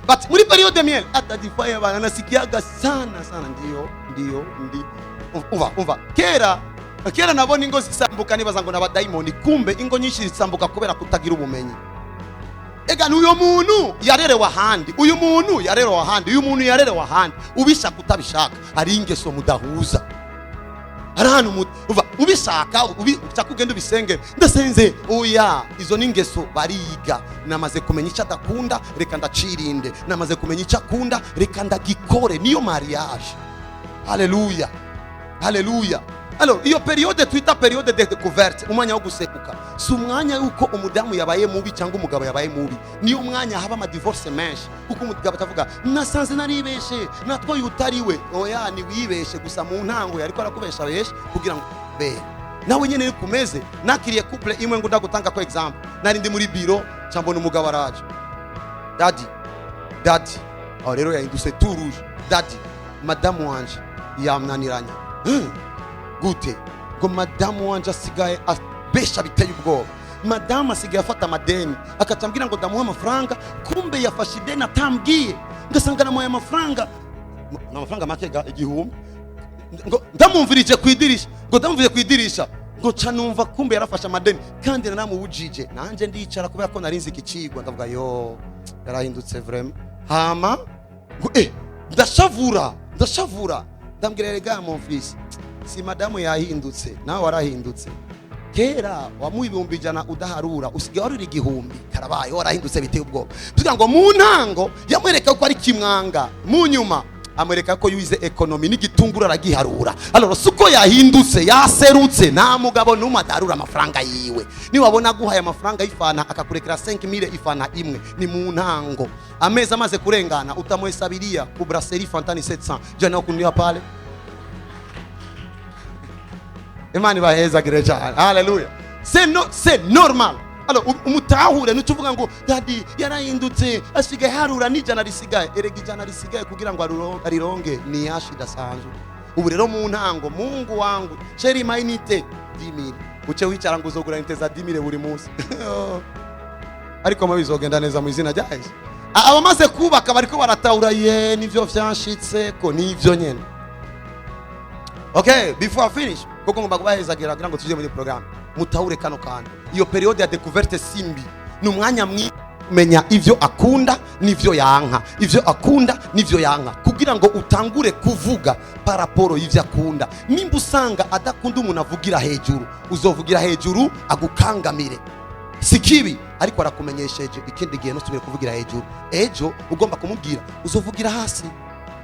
But muri période de miel atajifanya bana nasikiaga sana sana, ndio ndio ndi. Umva, umva, kera kera nabona ingo zisambuka, nibaza ngo n'abadayimoni. Kumbe ingo nyinshi zisambuka kubera kutagira ubumenyi. Ega n'uyo muntu yarerewe ahandi, uyu muntu yarerewe ahandi, uyu muntu yarerewe ahandi. Ubishaka utabishaka, hari ingeso mudahuza, hari ahantu uva ubishaka ushaka ugenda ubisengere. Ndasenze, oya, izo ni ingeso bariga. Namaze kumenya icyo adakunda, reka ndacirinde. Namaze kumenya icyo akunda, reka ndagikore. Niyo mariage. Haleluya, haleluya. Alors iyo période twita période de découverte, umwanya wo gusekuka, si umwanya yuko umudamu yabaye mubi cyangwa umugabo yabaye mubi. Niyo mwanya haba amadivorce menshi, kuko umugabo atavuga: "Nasanze naribeshe, natwaye utari we." Oya, ni wibeshe gusa mu ntango yariko arakubesha beshe kugira ngo be nawe nyene nikumeze. Nakiriye couple imwe ngo ndagutanga ko exemple. Nari ndi muri biro, cyambona umugabo araje: "Daddy, daddy." Aho rero yahindutse tout rouge: "Daddy, madamu wanje yamnaniranye." Gute? Ngo madamu wanje asigaye abesha biteye ubwoba. Madamu asigaye afata amadeni, akatambwira ngo ndamuha amafaranga, kumbe yafashe ideni atambwiye, ngasanga namuhaye amafaranga, ni amafaranga make ga 1000, ngo ndamumvirije ku idirisha, ngo ndamumvire ku idirisha, ngo ca numva kumbe yarafashe amadeni kandi naramubujije. Nanje ndicara kubera ko narinzi iki cigwa, ndavuga yo yarahindutse vraiment. Hama ngo ndashavura, ndashavura, ndambwira erega mon fils, si madamu yahindutse, nawe warahindutse. Kera wamuha 100,000 udaharura, usigaye warura 1000, karabaye warahindutse biteye ubwoba. Tugira ngo mu ntango yamwereka ko ari kimwanga, mu nyuma amwereka ko yize économie n'igitunguru aragiharura. Alors suko yahindutse, yaserutse. Nta mugabo n'umwe adarura amafaranga yiwe. Niwabona aguhaye amafaranga y'ifana akakurekera 5000 ifana imwe, ni mu ntango. Amezi amaze kurengana utamuhesabiria ku brasserie Fantani 700 jana kununia pale. Imana ibahezagire cyane, haleluya. C'est no, c'est normal. Alors umutahure, ntuvuga ngo daddy yarahindutse, asigaye harura n'ijana risigaye. Erega ijana risigaye kugira ngo arironge ni yashi idasanzwe. Ubu rero mu ntango, Mungu wangu, chéri, ma unité 10000, uce wicara ngo uzogura unité za 10000 buri munsi, ariko mo bizogenda neza mu izina rya Yesu. Abamaze kubaka bariko baratahura ye nivyo vyanshitse ko nivyo nyene. Okay, before I finish, kuko ngomba kubahezagira kugira ngo tujye muri programme, mutahure kano kantu. Iyo période ya découverte simbi, ni umwanya mwiza kumenya ivyo akunda n'ivyo yanka, ivyo akunda n'ivyo yanka, kugira ngo utangure kuvuga par rapport y'ivyo akunda. Nimba usanga adakunda umuntu avugira hejuru, uzovugira hejuru agukangamire. Si kibi, ariko arakumenyesheje ikindi gihe ntusubire kuvugira hejuru. Ejo ugomba kumubwira uzovugira hasi.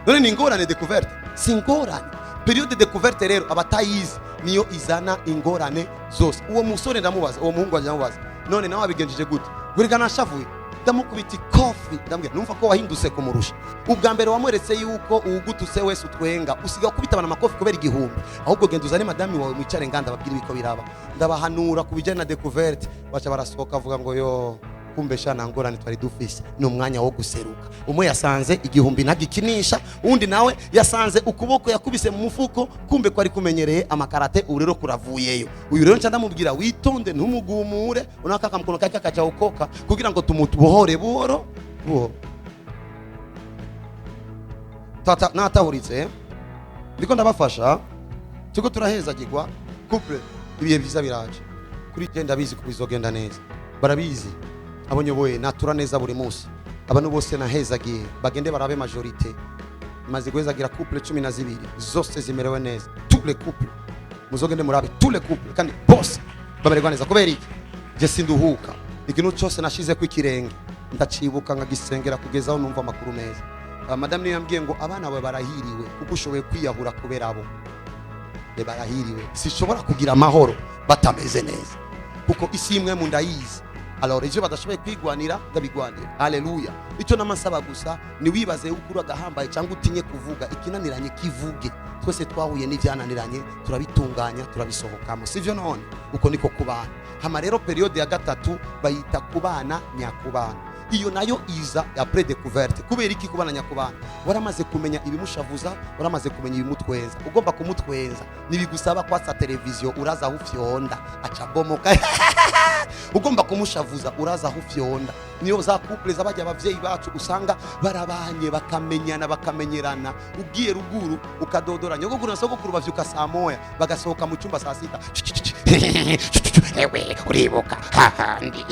None ni ingorane? Découverte si ingorane. Période découverte rero, abatayizi niyo izana ingorane zose. Uwo musore ndamubaza, uwo muhungu wanjye ndamubaza, none nawe wabigenjeje gute? Guriga nashavuye, ndamukubita ikofi, ndamubwira numva ko wahindutse kumurusha. Ubwa mbere wamweretse yuko uwugutuse wese utwenga, usiga kubita abantu amakofi kubera 1000. Ahubwo genda uzane madami wawe, mwicare nganda, ababwire ibiko biraba. Ndabahanura ku bijyanye na découverte, baca barasohoka, avuga ngo yo kumbe sha nta ngorane twari dufise. Ni umwanya wo guseruka. Umwe yasanze 1000 ntagikinisha, undi nawe yasanze ukuboko yakubise mu mufuko kumbe ko ari kumenyereye amakarate, ubu rero kuravuyeyo. Uyu rero nca ndamubwira witonde, ntumugumure, unaka kamkono kake kaja ukoka kugira ngo tumubohore buhoro buhoro. Tata natahuritse, ndiko ndabafasha, turiko turahezagirwa. Couple, ibihe byiza biraje kuri je, ndabizi ko bizogenda neza. Barabizi abo nyoboye, natura neza buri munsi. Abantu bose nahezagiye bagende barabe majorité. Maze guhezagira couple 12, zose zimerewe neza. Tous les couples, muzogende murabe tous les couples, kandi bose bamererwa neza. Kubera iki? Je sinduhuka. Ikintu cyose nashizeko ikirenge ndacibuka, nkagisengera kugeza aho numva amakuru meza. Madame niyo yambwiye ngo abana bawe barahiriwe kuko ushoboye kwiyahura kubera abo. Barahiriwe. Sishobora kugira amahoro batameze neza, kuko isi imwe mu ndayizi. Alors ivyo badashoboye kwigwanira ndabigwanira, haleluya. Icyo namasaba gusa ni wibaze yuko uri agahambaye cyangwa utinye kuvuga ikinaniranye, kivuge. Twese twahuye n'ivyananiranye, turabitunganya, turabisohokamo, sivyo? None uko niko kubana. Hama rero période ya gatatu bayita kubana nyakubana. Iyo nayo iza après découverte. Kubera iki kubana nyakubana? Waramaze kumenya ibimushavuza, waramaze kumenya ibimutwenza. Ugomba kumutwenza, nibigusaba kwasa televiziyo, uraza aho ufyonda aca bomoka. Ugomba kumushavuza, uraza aho ufyonda. Niyo za couple z'abajya abavyeyi bacu usanga barabanye, bakamenyana, bakamenyerana. Ugiye ruguru ukadodora, nyogokuru na sogokuru bavyuka saa 1, bagasohoka mu cyumba saa 6. Ewe uribuka hahandi?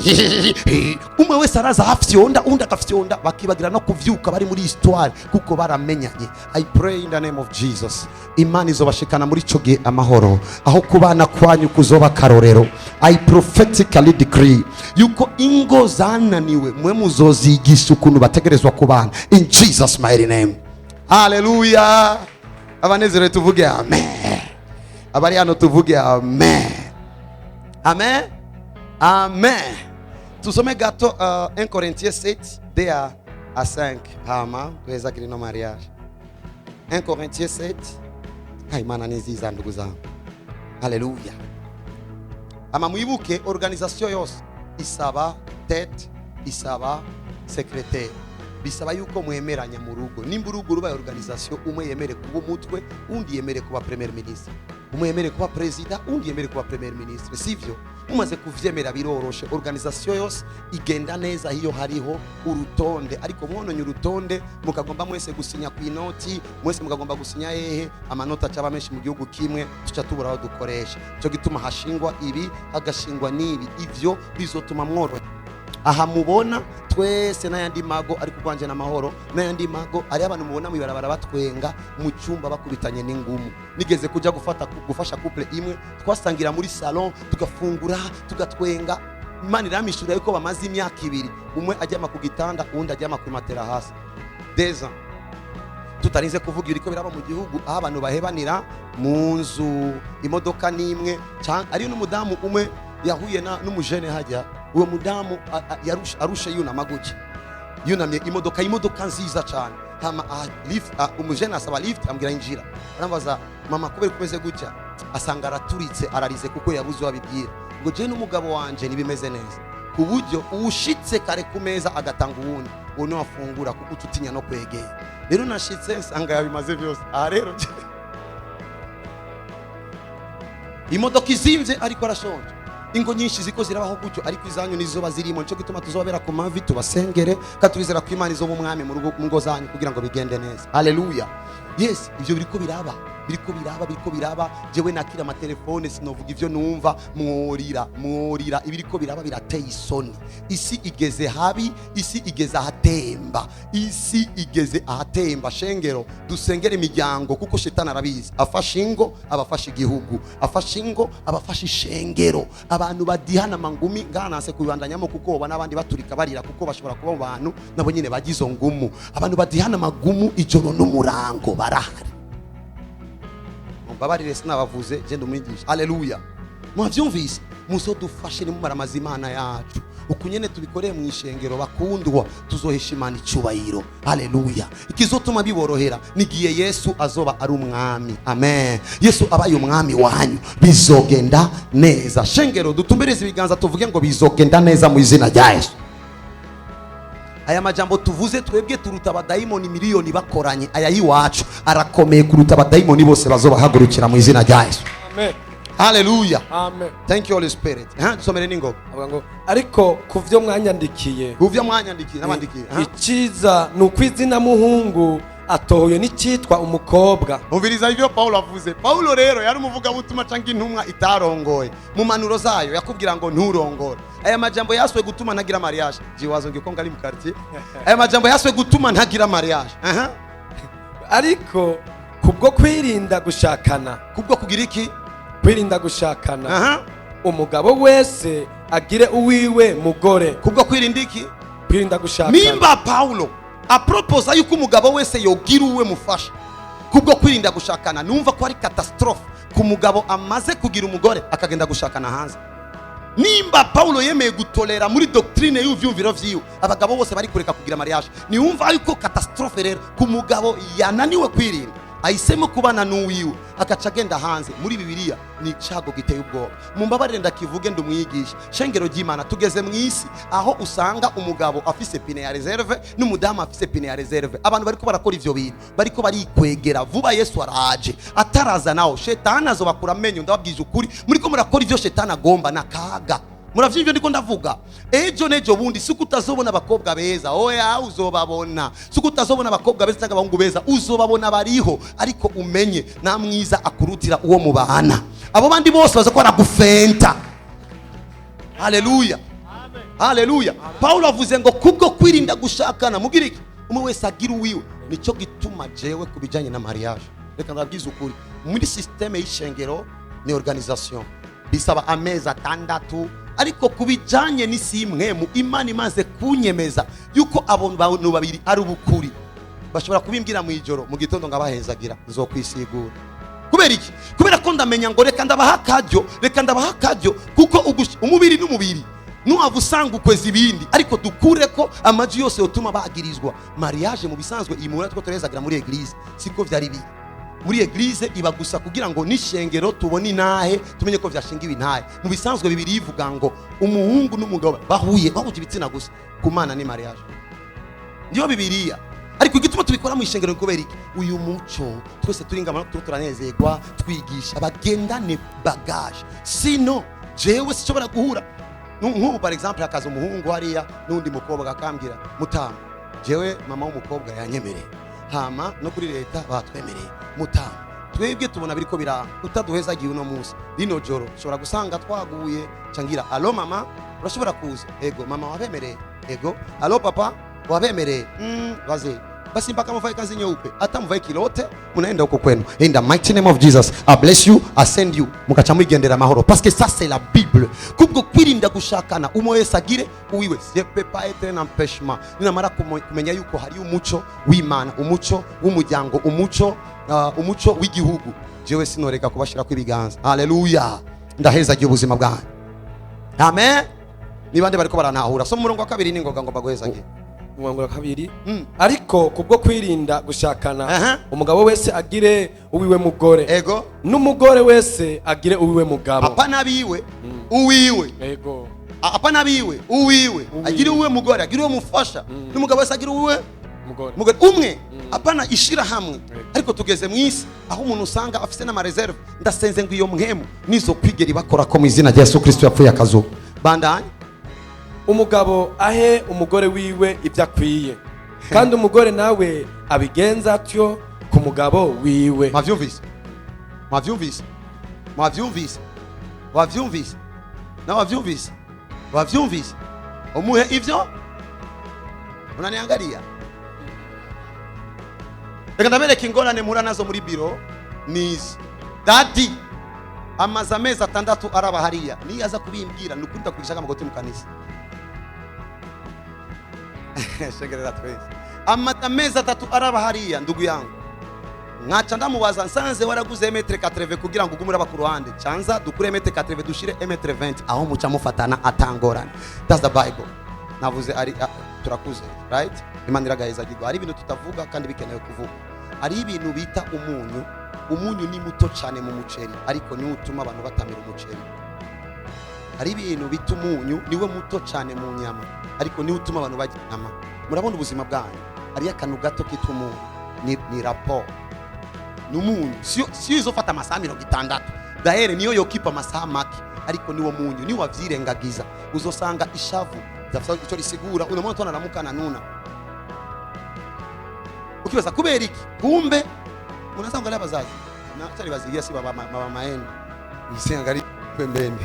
Umwe wese araza afyonda, undi agafyonda, bakibagira no kuvyuka, bari muri histoire kuko baramenyanye. I pray in the name of Jesus, Imana izobashikana muri ico gihe amahoro, aho kubana kwanyu kuzoba akarorero. I prophetically decree yuko ingo zananiwe mwe muzozigisha ukuntu bategerezwa kubana, in Jesus mighty name. Haleluya! Abanezerewe tuvuge amen. Abari hano tuvuge amen, amen, amen. Tusome gato 1 Corinthiens 7 d à 5, hama duhezagire no mariage. 1 Corinthiens 7. Hai, Imana ni nziza, ndugu zangu, haleluya. Ama mwibuke, organisation yose isaba tête, isaba secrétaire, bisaba yuko mwemeranya mu rugo. Nimba urugo rubaye organisation, umwe yemere kuba umutwe, undi yemere kuba premier ministre, umwe yemere kuba président, undi yemere kuba premier ministre, sivyo? Mumaze kuvyemera biroroshe, organisation yose igenda neza iyo hariho urutonde. Ariko mwononye urutonde, mukagomba mwese gusinya ku inoti, mwese mukagomba gusinya hehe, amanota acaba menshi mu gihugu kimwe, tuca tubura aho dukoresha. Cyo gituma hashingwa ibi, hagashingwa n'ibi, ivyo bizotuma mworoha. Aha mubona twese n'ayandi mago ari kugwanje n'amahoro, n'ayandi mago ari abantu mubona mwibarabara batwenga, mu cyumba bakubitanye n'ingumu. Nigeze kuja gufata gufasha couple imwe, twasangira muri salon, tugafungura, tugatwenga. Imana iramishura yuko bamaze imyaka 2, umwe ajyama ku gitanda, uwundi ajyama ku matera hasi. Deza tutarinze kuvuga ibiriko biraba mu gihugu, aho abantu bahebanira mu nzu, imodoka n'imwe. Ari n'umudamu umwe yahuye n'umujene hajya, uwo mudamu arushe yunama gutya, yunamye imodoka nziza cyane. Hama umujene asaba lift, ambwira injira, arambaza mama kubera kumeze gutya, asanga araturitse, ararize kuko yabuze uwabibwira. Ngo je n'umugabo wanje ntibimeze neza, ku buryo ushitse kare ku meza agatanga uwundi, uwo niwe afungura kuko ututinya no kwegera. Rero nashitse nsanga yabimaze byose. Aha rero imodoka izimvye ariko arashonje. Ingo nyinshi ziko zirabaho gutyo, ariko izanyu nizo bazirimo. Nico gituma tuzobera ku mavi, tubasengere, kandi turizera ko Imana izoba umwami mu rugo, mu ngo zanyu, kugira ngo bigende neza. Haleluya. Yes, ivyo biriko biraba, biriko biraba, biriko biraba. Jewe nakira amatelefone, sinovuga ivyo numva, mworira, mworira. Ibiriko biraba birateye isoni. Isi igeze habi, isi igeze ahatemba, isi igeze ahatemba. Shengero, dusengere imiryango, kuko shetani arabizi. Afashe ingo abafashe igihugu, afashe ingo abafashe ishengero. Abantu badihana amangumi nganase kubibandanyamo, kuko boba n'abandi baturika barira, kuko bashobora kuba mu bantu nabo nyine bagize ngumu. Abantu badihana amagumu ijoro n'umurango barahari. Mumbabarire sinabavuze, je ndumwigisha. Haleluya. Mwavyumvise? Muzodufashe nimumara amazimana yacu. Uku nyene tubikoreye mu ishengero bakundwa, tuzohesha Imana icubahiro. Haleluya. Ikizotuma biborohera nigiye Yesu azoba ari umwami. Amen. Yesu abaye umwami wanyu, bizogenda neza. Shengero, dutumbereze ibiganza tuvuge ngo bizogenda neza mu izina rya Yesu. Aya majambo tuvuze twebwe turuta abadayimoni miliyoni bakoranye. Aya yiwacu arakomeye kuruta abadayimoni bose bazobahagurukira mu izina rya Yesu. Amen. Haleluya. Amen. Thank you Holy Spirit. Dusomere n'ingoga. Avuga ngo ariko kuvyo mwanyandikiye, Kuvyo mwanyandikiye nabandikiye. Iciza ni uko izina muhungu atohuye n'icyitwa umukobwa. Umviriza ivyo Paulo avuze. Paulo rero yari umuvugabutumwa canke intumwa itarongoye. Mu manuro zayo yakubwira ngo nturongore. Aya majambo yaswe gutuma ntagira mariage. Jiwazo ngiko ngali mu quartier. Aya majambo yaswe gutuma ntagira mariage. Ariko kubwo kwirinda gushakana, Kubwo kugira iki? Kwirinda gushakana. Umugabo wese agire uwiwe mugore. Kubwo kwirinda iki? Kwirinda gushakana. Nimba Paulo aproposa yuko umugabo wese yogira uwe mufasha kubwo kwirinda gushakana, numva ko ari catastrophe ku mugabo amaze kugira umugore akagenda gushakana hanze. Nimba Paulo yemeye gutolera muri doctrine y'uvyumviro vyiwe abagabo bose bari kureka kugira mariage, niwumva yuko catastrophe rero ku mugabo yananiwe kwirinda, ahisemo kubana n'uwiwe agaca agenda hanze. Muri Bibiliya ni icago giteye ubwoba. Mumbabarire ndakivuge, ndumwigisha. Shengero ry'Imana, tugeze mu isi aho usanga umugabo afise pine ya reserve n'umudamu afise pine ya reserve. Abantu bariko barakora ivyo bintu bariko barikwegera vuba. Yesu araje, ataraza naho shetani azobakura amenyo. Ndababwije ukuri, muriko murakora ivyo shetani agomba na kaga. Muravyumva ivyo ndiko ndavuga? Ejo nejo bundi siku utazobona abakobwa beza, oya uzobabona. Siku utazobona abakobwa beza cyangwa abahungu beza, uzobabona bariho, ariko umenye nta mwiza akurutira uwo mubana. Abo bandi bose baza ko baragufenta. Haleluya. Haleluya. Paulo avuze ngo kubwo kwirinda gushakana mugira iki? Umwe wese agira uwiwe. Nico gituma jewe kubijanye na mariage, reka ndabwize ukuri, muri systeme y'ishengero ni organisation bisaba amezi 6, ariko kubijanye n'isi imwe Imana imaze kunyemeza yuko abo bantu babiri ari ubukuri, bashobora kubimbwira mu ijoro, mu gitondo ngabahezagira, nzokwisigura. Kubera iki? Kubera ko ndamenya ngo reka ndabaha akaryo, reka ndabaha akaryo, kuko umubiri n'umubiri nuhava usanga ukwezi ibindi, ariko dukure ko amaji yose yotuma bagirizwa mariage. Mu bisanzwe iyi mubona two turezagira muri eglise siko vyari biri. Muri eglise iba gusa kugira ngo n'ishengero tubone inahe, tumenye ko vyashingiwe intahe. Mu bisanzwe bibiri ivuga ngo umuhungu n'umugabo bahuye bahuje ibitsina gusa, ku Mana ni mariage, niyo Bibiliya. Ariko igituma tubikora mu ishengero kubera iki? Uyu muco twese turi ngama, turanezerwa, twigisha bagendane bagage, sino Jewe sinshobora guhura. Nk'ubu par exemple, hakaza umuhungu hariya n'undi mukobwa, akambwira: "Mutama, jewe mama w'umukobwa yanyemereye, hama no kuri leta batwemereye. Mutama, twebwe tubona biriko biranga, utaduhezagiye uno munsi, rino joro ushobora gusanga twaguye." Cangira: "Allô mama, urashobora kuza?" "Ego." "Mama, wabemereye?" "Ego." "Allô papa, wabemereye?" Wazee basi mpaka muvae kanzu nyeupe, hata muvae kilote, munaenda huko kwenu. In the mighty name of Jesus, I bless you, I send you. Mukaca mwigendera amahoro, parce que ça, c'est la Bible. Kubwo kwirinda gushakana, umwe wese agire uwiwe, ce peut pas être un empêchement. Ninamara kumenya yuko hari umuco w'Imana, umuco w'umuryango, umuco w'igihugu, jewe sinoreka kubashirako ibiganza. Haleluya! Ndahezagiye ubuzima bwanyu. Amen. Niba ndi bariko barantahura, so mu murongo wa kabiri ni ngoga ngo baguhezagiye. Umurongo wa kabiri: Ariko kubwo kwirinda gushakana, umugabo wese agire uwiwe mugore, n'umugore wese agire uwiwe mugabo. Hapana biwe, uwiwe. Ego. Hapana biwe, uwiwe. Agire uwiwe mugore, agire uwe mufasha, n'umugabo wese agire uwiwe mugore. Mugore umwe, hapana ishira hamwe. Ariko tugeze mu isi aho umuntu usanga afise n'ama réserves. Ndasenze ngo iyo mpwemu nizo kwigera ibakora ko mu izina rya Yesu Kristo yapfuye akazuba. Bandanye. Umugabo ahe umugore wiwe ibyo akwiye, kandi umugore nawe abigenza atyo ku mugabo wiwe. Mwavyumvise? Mwavyumvise? Mwavyumvise? Wavyumvise? Na wavyumvise? Wavyumvise? Umuhe ivyo. Unaniangalia. Reka ndabereka ingorane mpura nazo muri biro nizi. Daddy amaze amezi 6 araba hariya, niyo aza kubimbwira ni ukuri ndakugisha amagoti mu kanisa. Shegerera twese. Amaze amezi 3 araba hariya, ndugu yangu. Nkaca ndamubaza: "Nsanze waraguze mètre 80 kugira ngo ugume uraba ku ruhande, canza dukure mètre 80, dushire mètre 20 aho muca mufatana atangorane." That's the Bible. Navuze ari turakuze, right? Imana iragahezagirwa. Hari ibintu tutavuga kandi bikenewe kuvuga. Hari ibintu bita umunyu. Umunyu ni muto cyane mu muceri, ariko niwo utuma abantu batamira umuceri. Hari ibintu bita umunyu, niwe muto cyane mu nyama, ariko niwe utuma abantu barya inyama. Murabona ubuzima bwanyu, hariyo akantu gato kitwa umunyu. Ni rapport, ni umunyu. Siyo izofata amasaha 60 dahere, niyo yokipa amasaha make, ariko niwo munyu. Niwo wavyirengagiza, uzosanga ishavu zafite icyo risigura. Unamwona tu anaramukana nuna, ukibaza kubera iki? Kumbe unaanza kuangalia bazazi na atari bazigia, si baba, baba maeni msiangalie pembeni.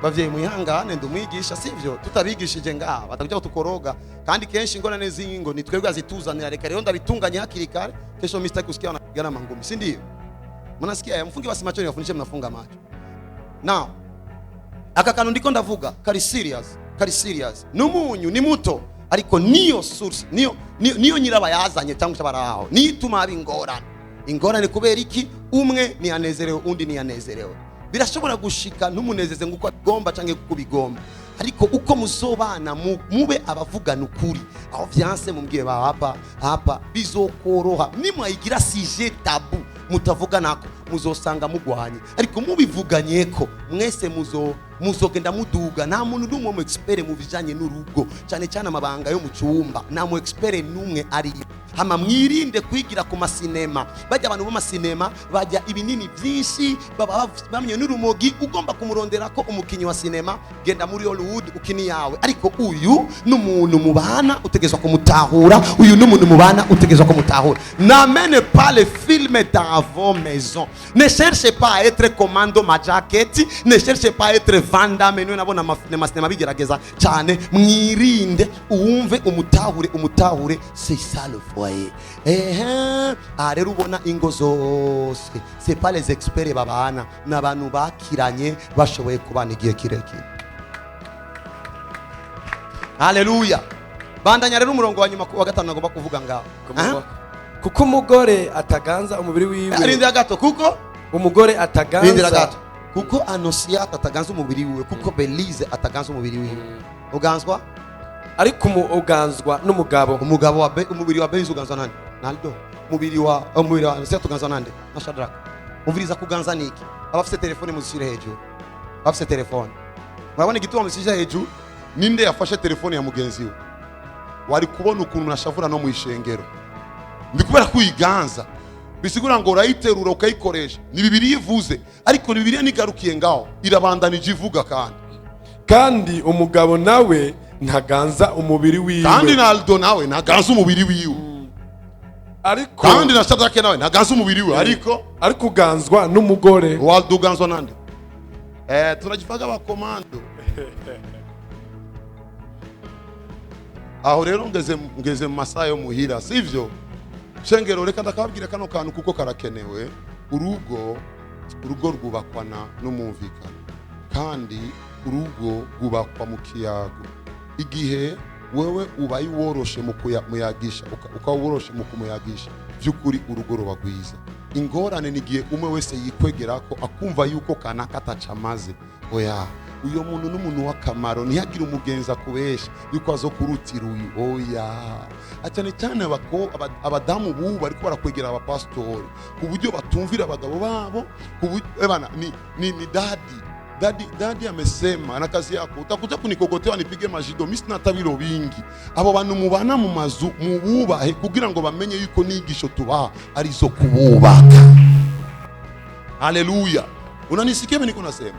Bavyeyi, mwihangane, ndumwigisha, sivyo? Tutabigishije ngaha batakuja kutukoroga, kandi kenshi ingorane z'ingo ni twebwe azituzanira. Reka rero ndabitunganye hakiri kare. Kesho mimi sitaki kusikia wanapigana mangumi, si ndio? Mnasikia? Ya mfunge basi macho, niwafundishe mnafunga macho. Now, aka kantu ndiko ndavuga kari serious, kari serious. N'umunyu ni muto, ariko niyo source, niyo nyirabayazanye cyangwa se baraho niyo ituma haba ingorane. Ingorane kubera iki? Umwe ntiyanezerewe, undi ntiyanezerewe. Birashobora gushika ntumunezeze nguko agomba cyangwa kuko bigomba, ariko uko muzobana mube abavugana ukuri. Aho vyanse mumbwiye ba hapa hapa, bizokoroha. Nimwayigira sujet tabou, mutavuganako, muzosanga mugwanye. Ariko mubivuganyeko mwese, muzogenda muduga. Nta muntu n'umwe mu expert mu bijanye n'urugo, cyane cyane amabanga yo mu cyumba, nta mu expert n'umwe ariyo. Hama mwirinde kwigira ku masinema. Bajya abantu b'amasinema bajya ibinini byinshi, baba bamenye n'urumogi. Ugomba kumurondera ko umukinyi wa sinema, genda muri Hollywood ukini yawe. Ariko uyu n'umuntu mubana, utegezwa kumutahura. Uyu n'umuntu mubana, utegezwa kumutahura. N'amène pas les films dans vos maisons. Ne cherchez pas à être Commando Majaketi, ne cherchez pas à être Van Damme. Niwe nabona amasinema bigerageza cyane. Mwirinde, uwumve, umutahure, umutahure. C'est ça le foyer. Ehe, aha rero ubona ingo zose, c'est pas les experts babana, ni abantu bakiranye, bashoboye kubana igihe kirekire. Haleluya! Bandanya rero, umurongo wa nyuma wa gatanu nagomba kuvuga ngaho. Aha. Kuko umugore ataganza umubiri wiwe. Rindira gato, kuko umugore rindira ataganza gato. Kuko Anosiata ataganza umubiri wiwe, kuko Belize ataganza umubiri wiwe, uganzwa ariko uganzwa n'umugabo. Umugabo wa umubiri wa Belize uganzwa nande? Naldo. Umubiri wa Anosiata uganzwa nande? Na Shadrach. Umviriza, kuganza niki? Abafite telefone muzishire hejuru. Abafite telefone, murabona igituma muzishire hejuru? Ninde yafashe telefone ya mugenzi we? Wari kubona ukuntu nashavura no mu ishengero. Ndi kubera ko uyiganza. Bisigura ngo urayiterura ukayikoresha. Ni Bibiliya ivuze, ariko Bibiliya ntigarukiye ngaho, irabandanije ivuga kandi. Kandi umugabo nawe ntaganza umubiri wiwe. Kandi na Aldo nawe ntaganza umubiri wiwe. Ariko Kandi na Shadrake nawe ntaganza umubiri wiwe, ariko ariko uganzwa n'umugore. Waldo uganzwa nande? Tunajifaga abakomando. Aho rero ngeze mu masaha yo muhira, sivyo? Shengero, reka ndakababwira kano kantu kuko karakenewe. Urugo rwubakwa n'umwumvikano, kandi urugo rwubakwa mu kiyago. Igihe wewe ubaye woroshe mu kuyagisha, ukaba woroshe mu kumuyagisha, by'ukuri urugo ruba rwiza. Ingorane ni igihe umwe wese yikwegera ko akumva yuko kanaka atacamaze. Oya, uyo muntu n'umuntu w'akamaro, ntihagire umugenzi akubesha yuko azokurutira uyu. Oya, cyane cyane abadamu bubu bariko barakwegera abapasitori ku buryo batumvira abagabo babo, ku buryo ebana ni daddy daddy daddy amesema na kazi yako utakuja kunikogotewa nipige majido, mimi sina hata biro bingi. Abo bantu mubana mu mazu mububahe kugira ngo bamenye yuko nigisho tubaha arizo kububaka. Haleluya! Unanisikia mimi niko nasema?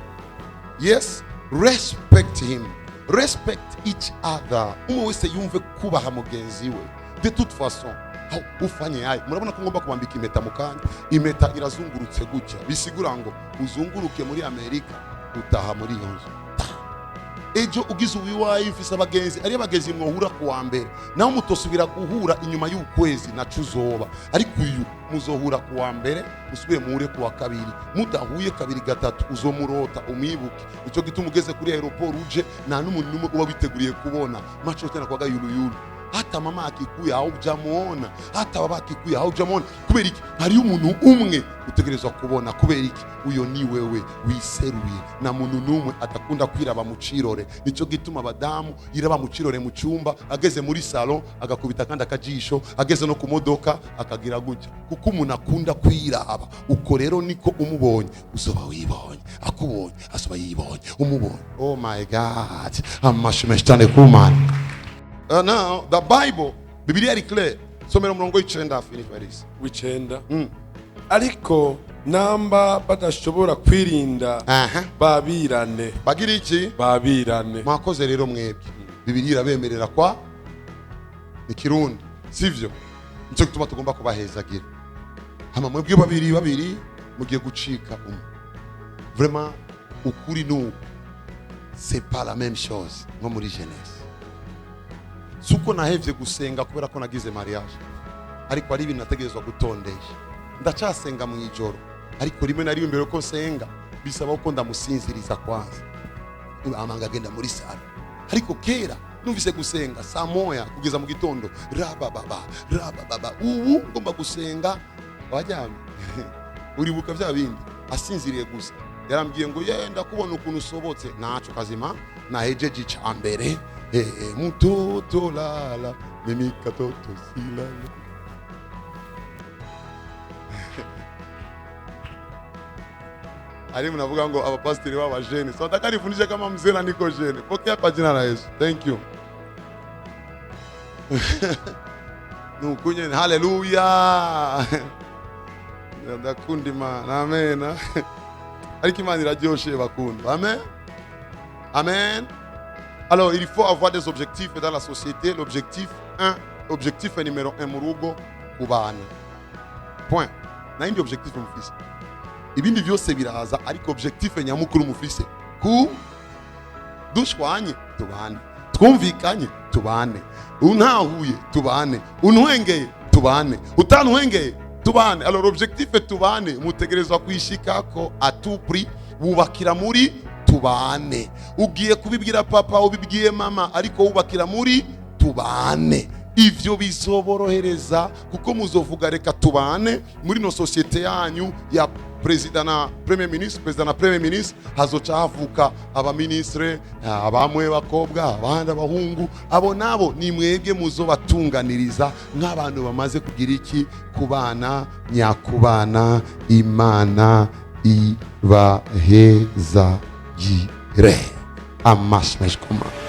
Yes, respect him, respect each other. Umwe wese yumve kubaha mugenzi we. De toute façon aho ufanye yayo, murabona ko ngomba kubambika impeta mu kanya. Impeta irazungurutse gutya, bisigura ngo uzunguruke muri Amerika utaha muri iyo nzu. Ejo ugize uwiwaye ufise abagenzi, ari abagenzi mwohura kuwa mbere, naho mutosubira guhura inyuma y'ukwezi naco uzoba. Ariko uyu muzohura kuwa mbere, musubire muhure kuwa kabiri, mudahuye kabiri gatatu uzomurota umwibuke. Ico gituma ugeze kuri aeroport uje nta n'umuntu n'umwe uba witeguriye kubona macho tena kwaga yuluyulu. Hata mama akikuya haujamuona, hata baba akikuya haujamuona. Kubera iki? Hariyo umuntu umwe utegerezwa kubona. Kubera iki? Uyo ni wewe wiseruye. Na muntu n'umwe atakunda kwiraba mu cirore. Nico gituma abadamu yiraba mu cirore mu cyumba, ageze muri salon agakubita kandi akajisho, ageze no ku modoka akagira gutya, kuko umuntu akunda kwiraba. Uko rero niko umubonye uzoba wibonye, akubonye azoba yibonye, umubonye. Oh my God, amashi menshi cyane ku Mana. Now the Bible, Bibiliya iri clear. Somera umurongo w'icenda, finish by this. W'icenda. Ariko namba badashobora kwirinda, babirane. Bagira iki? Babirane. Mwakoze rero mwebwe. Bibiliya irabemerera kwa ni Kirundi, sivyo? Nico gituma tugomba kubahezagira. Hama mwebwe babiri babiri mugiye gucika umwe. Vraiment ukuri nuko c'est pas la même chose nko muri jeunesse. Suko nahevye gusenga kubera ko nagize mariage, ariko ari ibintu nategerezwa gutondesha. Ndacasenga mu ijoro, ariko rimwe na rimwe mbere yuko nsenga bisaba ko ndamusinziriza kwanza, amanga agenda muri salo. Ariko kera numvise gusenga saa moya kugeza mu gitondo, rabababa rabababa. Ubu ngomba gusenga wajyamye. Uribuka bya bindi asinziriye gusa, yarambwiye ngo ye ndakubona ukuntu usobotse, naco kazima nahejeje ica mbere. Mutoto lala mimi katoto silala. Ali mnavuga ngo abapasteri b'abajene. So nataka nifundishe kama mzee na niko jene. Pokea kwa jina la Yesu. Thank you. Nukunye haleluya. Ndakunda Imana. Amen. Ariko Imana iraryoshe bakunda. Amen. Amen. Alors, il faut avoir des objectifs dans la société. L'objectif 1, objectif numéro 1 mu rugo, kubana. Point. Na indi objectif mufise. Ibindi byose biraza, ariko objectif nyamukuru mufise ku dushwanye tubane, twumvikanye tubane, untahuye tubane, untwengeye tubane, utantwengeye tubane. Alors objectif tubane, mutegerezwa kwishikako à tout prix. Wubakira muri tubane. Ugiye kubibwira papa, ubibwiye mama, ariko wubakira muri tubane. Ivyo bizoborohereza kuko muzovuga reka tubane muri no societe yanyu ya president na premier ministre, president na premier ministre, hazoca havuka abaministre, abamwe bakobwa, abandi abahungu. Abo nabo ni mwebwe muzobatunganiriza nk'abantu bamaze kugira iki? Kubana nyakubana. Imana ibahezagire. Amashi menshi ku Mana.